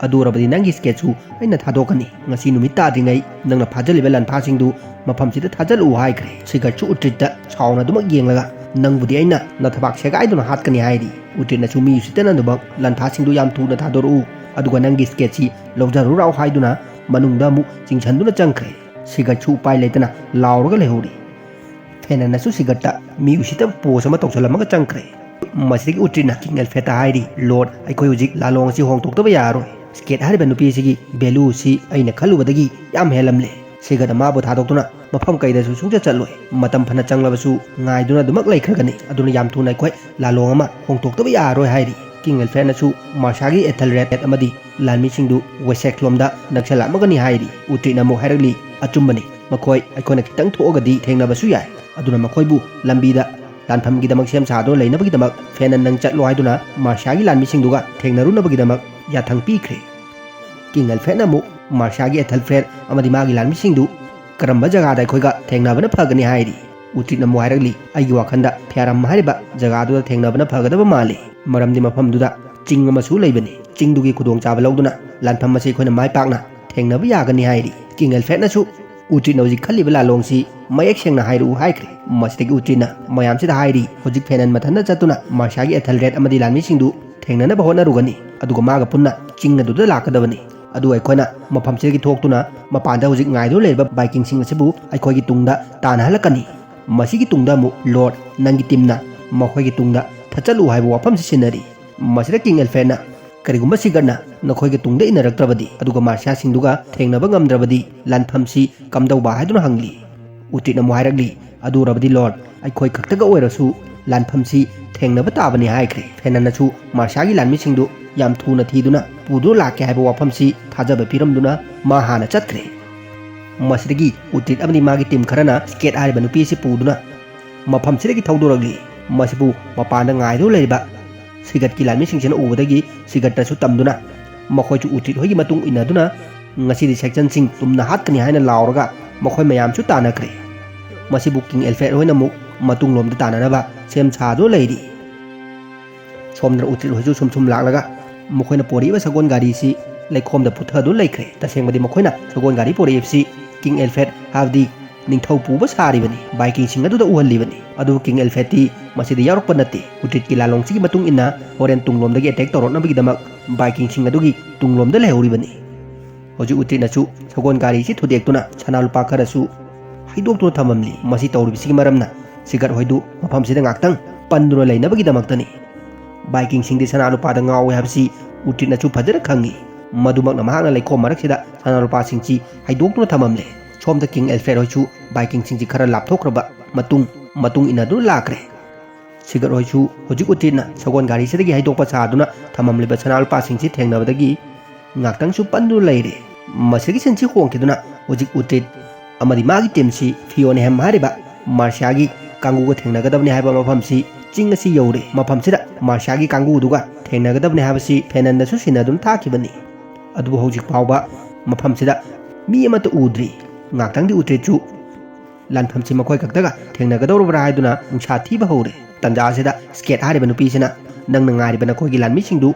ꯑꯗꯨ ꯑꯣꯏꯔꯕꯗꯤ ꯅꯪꯒꯤ ꯁ꯭ꯀꯦꯠꯁꯨ ꯑꯩꯅ ꯊꯥꯗꯣꯛꯀꯅꯤ꯫ ꯉꯁꯤ ꯅꯨꯃꯤꯠ ꯇꯥꯗ꯭ꯔꯤꯉꯩ ꯅꯪꯅ ꯐꯥꯖꯜꯂꯤꯕ ꯂꯥꯟꯐꯥꯁꯤꯡꯗꯨ ꯃꯐꯝꯁꯤꯗ ꯊꯥꯖꯜꯂꯛꯎ ꯍꯥꯏꯈ꯭ꯔꯦ꯫ ꯁꯤꯒꯠꯁꯨ ꯎꯇ꯭ꯔꯤꯠꯇ ꯁꯥꯎꯅ ꯑꯗꯨꯃꯛ ꯌꯦꯡꯂꯒ, "ꯅꯪꯕꯨꯗꯤ ꯑꯩꯅ ꯅꯊꯕꯥꯛ ꯁꯦꯒꯥꯏꯗꯨꯅ ꯍꯥꯠꯀꯅꯤ" ꯍꯥꯏꯔꯤ꯫ ꯎꯇ꯭ꯔꯤꯠꯅꯁꯨ ꯃꯤ ꯎꯁꯤꯠꯇꯅ ꯑꯗꯨꯃꯛ ꯂꯥꯟꯐꯥꯁꯤꯡꯗꯨ ꯌꯥꯝ ꯊꯨꯅ ꯊꯥꯗꯣꯔꯛꯎ, ꯑꯗꯨꯒ ꯅꯪꯒꯤ ꯁ꯭ꯀꯦꯠꯁꯤ ꯂꯧꯖꯔꯨ ꯂꯥꯎ ꯍꯥꯏꯗꯨꯅ ꯃꯅꯨꯡꯗ ꯑꯃꯨꯛ ꯆꯤꯡꯁꯤꯟꯗꯨꯅ ꯆꯪꯈ꯭ꯔꯦ꯫ ꯁꯤꯒꯠꯁꯨ ꯎꯄꯥꯏ ꯂꯩꯇꯅ ꯂꯥꯎꯔꯒ ꯂꯩꯍꯧꯔꯤ꯫ ꯐꯦꯅꯟꯅꯁꯨ ꯁꯤꯒꯠꯇ ꯃꯤ ꯎꯁꯤꯠꯇꯕ ꯄꯣꯁ ꯑꯃ ꯇꯧꯁꯤꯜꯂꯝꯃꯒ ꯆꯪꯈ꯭ꯔꯦ꯫ ꯃꯁꯤꯗꯒꯤ ꯎꯇ꯭ꯔꯤꯠꯅ ꯀꯤꯡ ꯑꯦꯜꯐ꯭ꯔꯦꯗꯇ ꯍꯥꯏꯔꯤ, "ꯂꯣꯔꯗ, ꯑꯩꯈꯣꯏ ꯍꯧꯖꯤꯛ ꯂꯥꯂꯣꯡ ꯑꯁꯤ ꯍꯣꯡꯗꯣꯛꯇꯕ ꯌꯥꯔꯔꯣꯏ꯫ ꯁ꯭ꯀꯦꯠ ꯍꯥꯏꯔꯤꯕ ꯅꯨꯄꯤ ꯑꯁꯤꯒꯤ ꯚꯦꯂꯨ ꯑꯁꯤ ꯑꯩꯅ ꯈꯜꯂꯨꯕꯗꯒꯤ ꯌꯥꯝ ꯍꯦꯜꯂꯝꯂꯦ꯫ ꯁꯤꯒꯠꯅ ꯃꯥꯕꯨ ꯊꯥꯗꯣꯛꯇꯨꯅ ꯃꯐꯝ ꯀꯩꯗꯁꯨ ꯁꯨꯡꯆꯠ ꯆꯠꯂꯣꯏ꯫ ꯃꯇꯝ ꯐꯅ ꯆꯪꯂꯕꯁꯨ ꯉꯥꯏꯗꯨꯅ ꯑꯗꯨꯃꯛ ꯂꯩꯈ꯭ꯔꯒꯅꯤ꯫ ꯑꯗꯨꯅ ꯌꯥꯝ ꯊꯨꯅ ꯑꯩꯈꯣꯏ ꯂꯥꯂꯣꯡ ꯑꯃ ꯍꯣꯡꯗꯣꯛꯇꯕ ꯌꯥꯔꯔꯣꯏ" ꯍꯥꯏꯔꯤ꯫ ꯀꯤꯡ ꯑꯦꯜꯐ꯭ꯔꯦꯗꯅꯁꯨ ꯃꯥꯔꯁꯤꯌꯥꯒꯤ ꯑꯦꯊꯦꯜꯔꯦꯗ ꯑꯃꯗꯤ ꯂꯥꯟꯃꯤꯁꯤꯡꯗꯨ ꯋꯦꯁꯦꯛꯂꯣꯝꯗ ꯅꯛꯁꯜꯂꯛꯂꯝꯒꯅꯤ ꯍꯥꯏꯔꯤ꯫ ꯎꯇ꯭ꯔꯤꯠꯅ ꯑꯃꯨꯛ ꯍꯥꯏꯔꯛꯂꯤ, "ꯑꯆꯨꯝꯕꯅꯤ, ꯃꯈꯣꯏ ꯑꯩꯈꯣꯏꯅ ꯈꯤꯇꯪ ꯊꯣꯛꯑꯒꯗꯤ ꯊꯦꯡꯅꯕꯁꯨ ꯌꯥꯏ꯫ ꯑꯗꯨꯅ ꯃꯈꯣꯏꯕꯨ ꯂꯝꯕꯤꯗ ꯂꯥꯟꯐꯝꯒꯤꯗꯃꯛ ꯁꯦꯝ ꯁꯥꯗꯨꯅ ꯂꯩꯅꯕꯒꯤꯗꯃꯛ ꯐꯦꯅꯟ ꯅꯪ ꯆꯠꯂꯣ" ꯍꯥꯏꯗꯨꯅ ꯃꯥꯔꯁꯤꯌꯥꯒꯤ ꯂꯥꯟꯃꯤꯁꯤꯡꯗꯨꯒ ꯊꯦꯡꯅꯔꯨꯅꯕꯒꯤꯗꯃꯛ ꯌꯥꯊꯪ ꯄꯤꯈ꯭ꯔꯦ꯫ ꯀꯤꯡ ꯑꯦꯜꯐ꯭ꯔꯦꯗꯅ ꯑꯃꯨꯛ ꯃꯥꯔꯁꯤꯌꯥꯒꯤ ꯑꯦꯊꯦꯜꯐ꯭ꯔꯦꯗ ꯑꯃꯗꯤ ꯃꯥꯒꯤ ꯂꯥꯟꯃꯤꯁꯤꯡꯗꯨ ꯀꯔꯝꯕ ꯖꯒꯥꯗ ꯑꯩꯈꯣꯏꯒ ꯊꯦꯡꯅꯕꯅ ꯐꯒꯅꯤ ꯍꯥꯏꯔꯤ꯫ ꯎꯇ꯭ꯔꯤꯠꯅ ꯑꯃꯨꯛ ꯍꯥꯏꯔꯛꯂꯤ, "ꯑꯩꯒꯤ ꯋꯥꯈꯜꯗ ꯐꯤꯌꯥꯔꯝ ꯍꯥꯏꯔꯤꯕ ꯖꯒꯥꯗꯨꯗ ꯊꯦꯡꯅꯕꯅ ꯐꯒꯗꯕ ꯃꯥꯜꯂꯤ, ꯃꯔꯝꯗꯤ ꯃꯐꯝꯗꯨꯗ ꯆꯤꯡ ꯑꯃꯁꯨ ꯂꯩꯕꯅꯤ꯫ ꯆꯤꯡꯗꯨꯒꯤ ꯈꯨꯗꯣꯡꯆꯥꯕ ꯂꯧꯗꯨꯅ ꯂꯥꯟꯐꯝ ꯑꯁꯤ ꯑꯩꯈꯣꯏꯅ ꯃꯥꯏ ꯄꯥꯛꯅ ꯊꯦꯡꯅꯕ ꯌꯥꯒꯅꯤ" ꯍꯥꯏꯔꯤ꯫ ꯀꯤꯡ ꯑꯦꯜꯐ꯭ꯔꯦꯗꯅꯁꯨ ꯎꯇ꯭ꯔꯤꯠꯅ ꯍꯧꯖꯤꯛ ꯈꯜꯂꯤꯕ ꯂꯥꯂꯣꯡꯁꯤ ꯃꯌꯦꯛ ꯁꯦꯡꯅ ꯍꯥꯏꯔꯛꯎ ꯍꯥꯏꯈ꯭ꯔꯦ꯫ ꯃꯁꯤꯗꯒꯤ ꯎꯇ꯭ꯔꯤꯠꯅ ꯃꯌꯥꯝꯁꯤꯗ ꯍꯥꯏꯔꯤ, "ꯍꯧꯖꯤꯛ ꯐꯦꯅꯟ ꯃꯊꯟꯇ ꯆꯠꯇꯨꯅ ꯃꯥꯔꯁꯤꯌꯥꯒꯤ ꯑꯦꯊꯦꯜꯔꯦꯗ ꯑꯃꯗꯤ ꯂꯥꯟꯃꯤꯁꯤꯡꯗꯨ ꯊꯦꯡꯅꯅꯕ ꯍꯣꯠꯅꯔꯨꯒꯅꯤ, ꯑꯗꯨꯒ ꯃꯥꯒ ꯄꯨꯟꯅ ꯆꯤꯡ ꯑꯗꯨꯗ ꯂꯥꯛꯀꯗꯕꯅꯤ꯫ ꯑꯗꯨꯒ ꯑꯩꯈꯣꯏꯅ ꯃꯐꯝꯁꯤꯗꯒꯤ ꯊꯣꯛꯇꯨꯅ ꯃꯄꯥꯟꯗ ꯍꯧꯖꯤꯛ ꯉꯥꯏꯗꯨꯅ ꯂꯩꯔꯤꯕ ꯚꯥꯏꯀꯤꯡꯁꯤꯡ ꯑꯁꯤꯕꯨ ꯑꯩꯈꯣꯏꯒꯤ ꯇꯨꯡꯗ ꯇꯥꯟꯅꯍꯜꯂꯛꯀꯅꯤ꯫ ꯃꯁꯤꯒꯤ ꯇꯨꯡꯗ ꯑꯃꯨꯛ ꯂꯣꯔꯗ, ꯅꯪꯒꯤ ꯇꯤꯝꯅ ꯃꯈꯣꯏꯒꯤ ꯇꯨꯡꯗ ꯊꯠꯆꯜꯂꯨ ꯍꯥꯏꯕ ꯋꯥꯐꯝꯁꯤ ꯁꯤꯟꯅꯔꯤ꯫" ꯃꯁꯤꯗ ꯀꯤꯡ ꯑꯦꯜꯐ꯭ꯔꯦꯗꯅ, "ꯀꯔꯤꯒꯨꯝꯕ ꯁꯤꯒꯠꯅ ꯅꯈꯣꯏꯒꯤ ꯇꯨꯡꯗ ꯏꯟꯅꯔꯛꯇ꯭ꯔꯕꯗꯤ, ꯑꯗꯨꯒ ꯃꯥꯔꯁꯤꯌꯥꯁꯤꯡꯗꯨꯒ ꯊꯦꯡꯅꯕ ꯉꯝꯗ꯭ꯔꯕꯗꯤ ꯂꯥꯟꯐꯝꯁꯤ ꯀꯝꯗꯧꯕ?" ꯍꯥꯏꯗꯨꯅ ꯍꯪꯂꯤ꯫ ꯎꯇ꯭ꯔꯤꯠꯅ ꯑꯃꯨꯛ ꯍꯥꯏꯔꯛꯂꯤ, "ꯑꯗꯨ ꯑꯣꯏꯔꯕꯗꯤ ꯂꯣꯔꯗ, ꯑꯩꯈꯣꯏ ꯈꯛꯇꯒ ꯑꯣꯏꯔꯁꯨ ꯂꯥꯟꯐꯝꯁꯤ ꯊꯦꯡꯅꯕ ꯇꯥꯕꯅꯤ" ꯍꯥꯏꯈ꯭ꯔꯦ꯫ ꯐꯦꯅꯟꯅꯁꯨ ꯃꯥꯔꯁꯤꯌꯥꯒꯤ ꯂꯥꯟꯃꯤꯁꯤꯡꯗꯨ ꯌꯥꯝ ꯊꯨꯅ ꯊꯤꯗꯨꯅ ꯄꯨꯗꯨꯅ ꯂꯥꯛꯀꯦ ꯍꯥꯏꯕ ꯋꯥꯐꯝꯁꯤ ꯊꯥꯖꯕ ꯄꯤꯔꯝꯗꯨꯅ ꯃꯥ ꯍꯥꯟꯅ ꯆꯠꯈ꯭ꯔꯦ꯫ ꯃꯁꯤꯗꯒꯤ ꯎꯇ꯭ꯔꯤꯠ ꯑꯃꯗꯤ ꯃꯥꯒꯤ ꯇꯤꯝ ꯈꯔꯅ ꯁ꯭ꯀꯦꯠ ꯍꯥꯏꯔꯤꯕ ꯅꯨꯄꯤ ꯑꯁꯤ ꯄꯨꯗꯨꯅ ꯃꯐꯝꯁꯤꯗꯒꯤ ꯊꯧꯗꯣꯔꯛꯂꯤ꯫ ꯃꯁꯤꯕꯨ ꯃꯄꯥꯟꯗ ꯉꯥꯏꯗꯨꯅ ꯂꯩꯔꯤꯕ ꯁꯤꯒꯠꯀꯤ ꯂꯥꯟꯃꯤꯁꯤꯡꯁꯤꯅ ꯎꯕꯗꯒꯤ ꯁꯤꯒꯠꯇꯁꯨ ꯇꯝꯗꯨꯅ ꯃꯈꯣꯏꯁꯨ ꯎꯇ꯭ꯔꯤꯠ ꯍꯣꯏꯒꯤ ꯃꯇꯨꯡ ꯏꯟꯅꯗꯨꯅ ꯉꯁꯤꯗꯤ ꯁꯦꯛꯁꯟꯁꯤꯡ ꯇꯨꯝꯅ ꯍꯥꯠꯀꯅꯤ ꯍꯥꯏꯅ ꯂꯥꯎꯔꯒ ꯃꯈꯣꯏ ꯃꯌꯥꯝꯁꯨ ꯇꯥꯟꯅꯈ꯭ꯔꯦ꯫ ꯃꯁꯤꯕꯨ ꯀꯤꯡ ꯑꯦꯜꯐ꯭ꯔꯦꯗ ꯍꯣꯏꯅ ꯑꯃꯨꯛ ꯃꯇꯨꯡꯂꯣꯝꯗ ꯇꯥꯟꯅꯅꯕ ꯁꯦꯝ ꯁꯥꯗꯨꯅ ꯂꯩꯔꯤ꯫ ꯁꯣꯝꯗꯅ ꯎꯇ꯭ꯔꯤꯠ ꯍꯣꯏꯁꯨ ꯁꯨꯝ ꯁꯨꯝ ꯂꯥꯛꯂꯒ ꯃꯈꯣꯏꯅ ꯄꯣꯔꯛꯏꯕ ꯁꯒꯣꯜ ꯒꯥꯔꯤꯁꯤ ꯂꯩꯈꯣꯝꯗ ꯄꯨꯊꯗꯨꯅ ꯂꯩꯈ꯭ꯔꯦ꯫ ꯇꯁꯦꯡꯕꯗꯤ ꯃꯈꯣꯏꯅ ꯁꯒꯣꯜ ꯒꯥꯔꯤ ꯄꯨꯔꯛꯏꯕꯁꯤ ꯀꯤꯡ ꯑꯦꯜꯐ꯭ꯔꯦꯗ, ꯍꯥꯏꯕꯗꯤ ꯅꯤꯡꯊꯧ ꯄꯨꯕ ꯁꯥꯔꯤꯕꯅꯤ, ꯚꯥꯏꯀꯤꯡꯁꯤꯡ ꯑꯗꯨꯗ ꯎꯍꯜꯂꯤꯕꯅꯤ꯫ ꯑꯗꯨꯕꯨ ꯀꯤꯡ ꯑꯦꯜꯐ꯭ꯔꯦꯗꯇꯤ ꯃꯁꯤꯗ ꯌꯥꯎꯔꯛꯄ ꯅꯠꯇꯦ꯫ ꯎꯇ꯭ꯔꯤꯠꯀꯤ ꯂꯥꯂꯣꯡꯁꯤꯒꯤ ꯃꯇꯨꯡ ꯏꯟꯅ ꯍꯣꯔꯦꯟ ꯇꯨꯡꯂꯣꯝꯗꯒꯤ ꯑꯦꯇꯦꯛ ꯇꯧꯔꯛꯅꯕꯒꯤꯗꯃꯛ ꯚꯥꯏꯀꯤꯡꯁꯤꯡ ꯑꯗꯨꯒꯤ ꯇꯨꯡꯂꯣꯝꯗ ꯂꯩꯍꯧꯔꯤꯕꯅꯤ꯫ ꯍꯧꯖꯤꯛ ꯎꯇ꯭ꯔꯤꯠꯅꯁꯨ ꯁꯒꯣꯜ ꯒꯥꯔꯤꯁꯤ ꯊꯨꯗꯦꯛꯇꯨꯅ ꯁꯅꯥ ꯂꯨꯄꯥ ꯈꯔꯁꯨ ꯍꯩꯗꯣꯛꯇꯨꯅ ꯊꯝꯃꯝꯂꯤ꯫ ꯃꯁꯤ ꯇꯧꯔꯤꯕꯁꯤꯒꯤ ꯃꯔꯝꯅ ꯁꯤꯒꯔꯠ ꯍꯣꯏꯗꯨ ꯃꯐꯝꯁꯤꯗ ꯉꯥꯛꯇꯪ ꯄꯟꯗꯨꯅ ꯂꯩꯅꯕꯒꯤꯗꯃꯛꯇꯅꯤ꯫ ꯚꯥꯏꯀꯤꯡꯁꯤꯡꯗꯤ ꯁꯅꯥ ꯂꯨꯄꯥꯗ ꯉꯥꯎꯏ ꯍꯥꯏꯕꯁꯤ ꯎꯇ꯭ꯔꯤꯠꯅꯁꯨ ꯐꯖꯅ ꯈꯪꯏ꯫ ꯃꯗꯨꯃꯛꯅ ꯃꯍꯥꯛꯅ ꯂꯩꯈꯣꯝ ꯃꯔꯛꯁꯤꯗ ꯁꯅꯥ ꯂꯨꯄꯥꯁꯤꯡꯁꯤ ꯍꯩꯗꯣꯛꯇꯨꯅ ꯊꯝꯃꯝꯂꯦ꯫ ꯁꯣꯝꯗ ꯀꯤꯡ ꯑꯦꯜꯐ꯭ꯔꯦꯗ ꯍꯣꯏꯁꯨ ꯚꯥꯏꯀꯤꯡꯁꯤꯡꯁꯤ ꯈꯔ ꯂꯥꯞꯊꯣꯛꯈ꯭ꯔꯕ ꯃꯇꯨꯡ, ꯃꯇꯨꯡ ꯏꯟꯅꯗꯨꯅ ꯂꯥꯛꯈ꯭ꯔꯦ꯫ ꯁꯤꯒꯔꯠ ꯍꯣꯏꯁꯨ ꯍꯧꯖꯤꯛ ꯎꯇ꯭ꯔꯤꯠꯅ ꯁꯒꯣꯜ ꯒꯥꯔꯤꯁꯤꯗꯒꯤ ꯍꯩꯗꯣꯛꯄ ꯁꯥꯗꯨꯅ ꯊꯝꯃꯝꯂꯤꯕ ꯁꯅꯥ ꯂꯨꯄꯥꯁꯤꯡꯁꯤ ꯊꯦꯡꯅꯕꯗꯒꯤ ꯉꯥꯛꯇꯪꯁꯨ ꯄꯟꯗꯨꯅ ꯂꯩꯔꯦ꯫ ꯃꯁꯤꯒꯤ ꯁꯤꯟꯁꯤ ꯍꯣꯡꯈꯤꯗꯨꯅ ꯍꯧꯖꯤꯛ ꯎꯇ꯭ꯔꯤꯠ ꯑꯃꯗꯤ ꯃꯥꯒꯤ ꯇꯤꯝꯁꯤ ꯐꯤꯌꯣꯅꯦꯍꯦꯝ ꯍꯥꯏꯔꯤꯕ ꯃꯥꯔꯁꯤꯌꯥꯒꯤ ꯀꯥꯡꯕꯨꯒ ꯊꯦꯡꯅꯒꯗꯕꯅꯤ ꯍꯥꯏꯕ ꯃꯐꯝꯁꯤ, ꯆꯤꯡ ꯑꯁꯤ ꯌꯧꯔꯦ꯫ ꯃꯐꯝꯁꯤꯗ ꯃꯥꯔꯁꯤꯌꯥꯒꯤ ꯀꯥꯡꯕꯨꯗꯨꯒ ꯊꯦꯡꯅꯒꯗꯕꯅꯤ ꯍꯥꯏꯕꯁꯤ ꯐꯦꯅꯟꯗꯁꯨ ꯁꯤꯟꯅꯗꯨꯅ ꯊꯥꯈꯤꯕꯅꯤ꯫ ꯑꯗꯨꯕꯨ ꯍꯧꯖꯤꯛ ꯐꯥꯎꯕ ꯃꯐꯝꯁꯤꯗ ꯃꯤ ꯑꯃꯠꯇ ꯎꯗ꯭ꯔꯤ꯫ ꯉꯥꯛꯇꯪꯗꯤ ꯎꯇ꯭ꯔꯤꯠꯁꯨ ꯂꯥꯟꯐꯝꯁꯤ ꯃꯈꯣꯏ ꯈꯛꯇꯒ ꯊꯦꯡꯅꯒꯗꯧꯔꯕ꯭ꯔꯥ ꯍꯥꯏꯗꯨꯅ ꯅꯨꯡꯁꯥ ꯊꯤꯕ ꯍꯧꯔꯦ꯫ ꯇꯟꯖꯥ ꯑꯁꯤꯗ ꯁ꯭ꯀꯦꯠ ꯍꯥꯏꯔꯤꯕ ꯅꯨꯄꯤꯁꯤꯅ, "ꯅꯪꯅ ꯉꯥꯏꯔꯤꯕ ꯅꯈꯣꯏꯒꯤ ꯂꯥꯟꯃꯤꯁꯤꯡꯗꯨ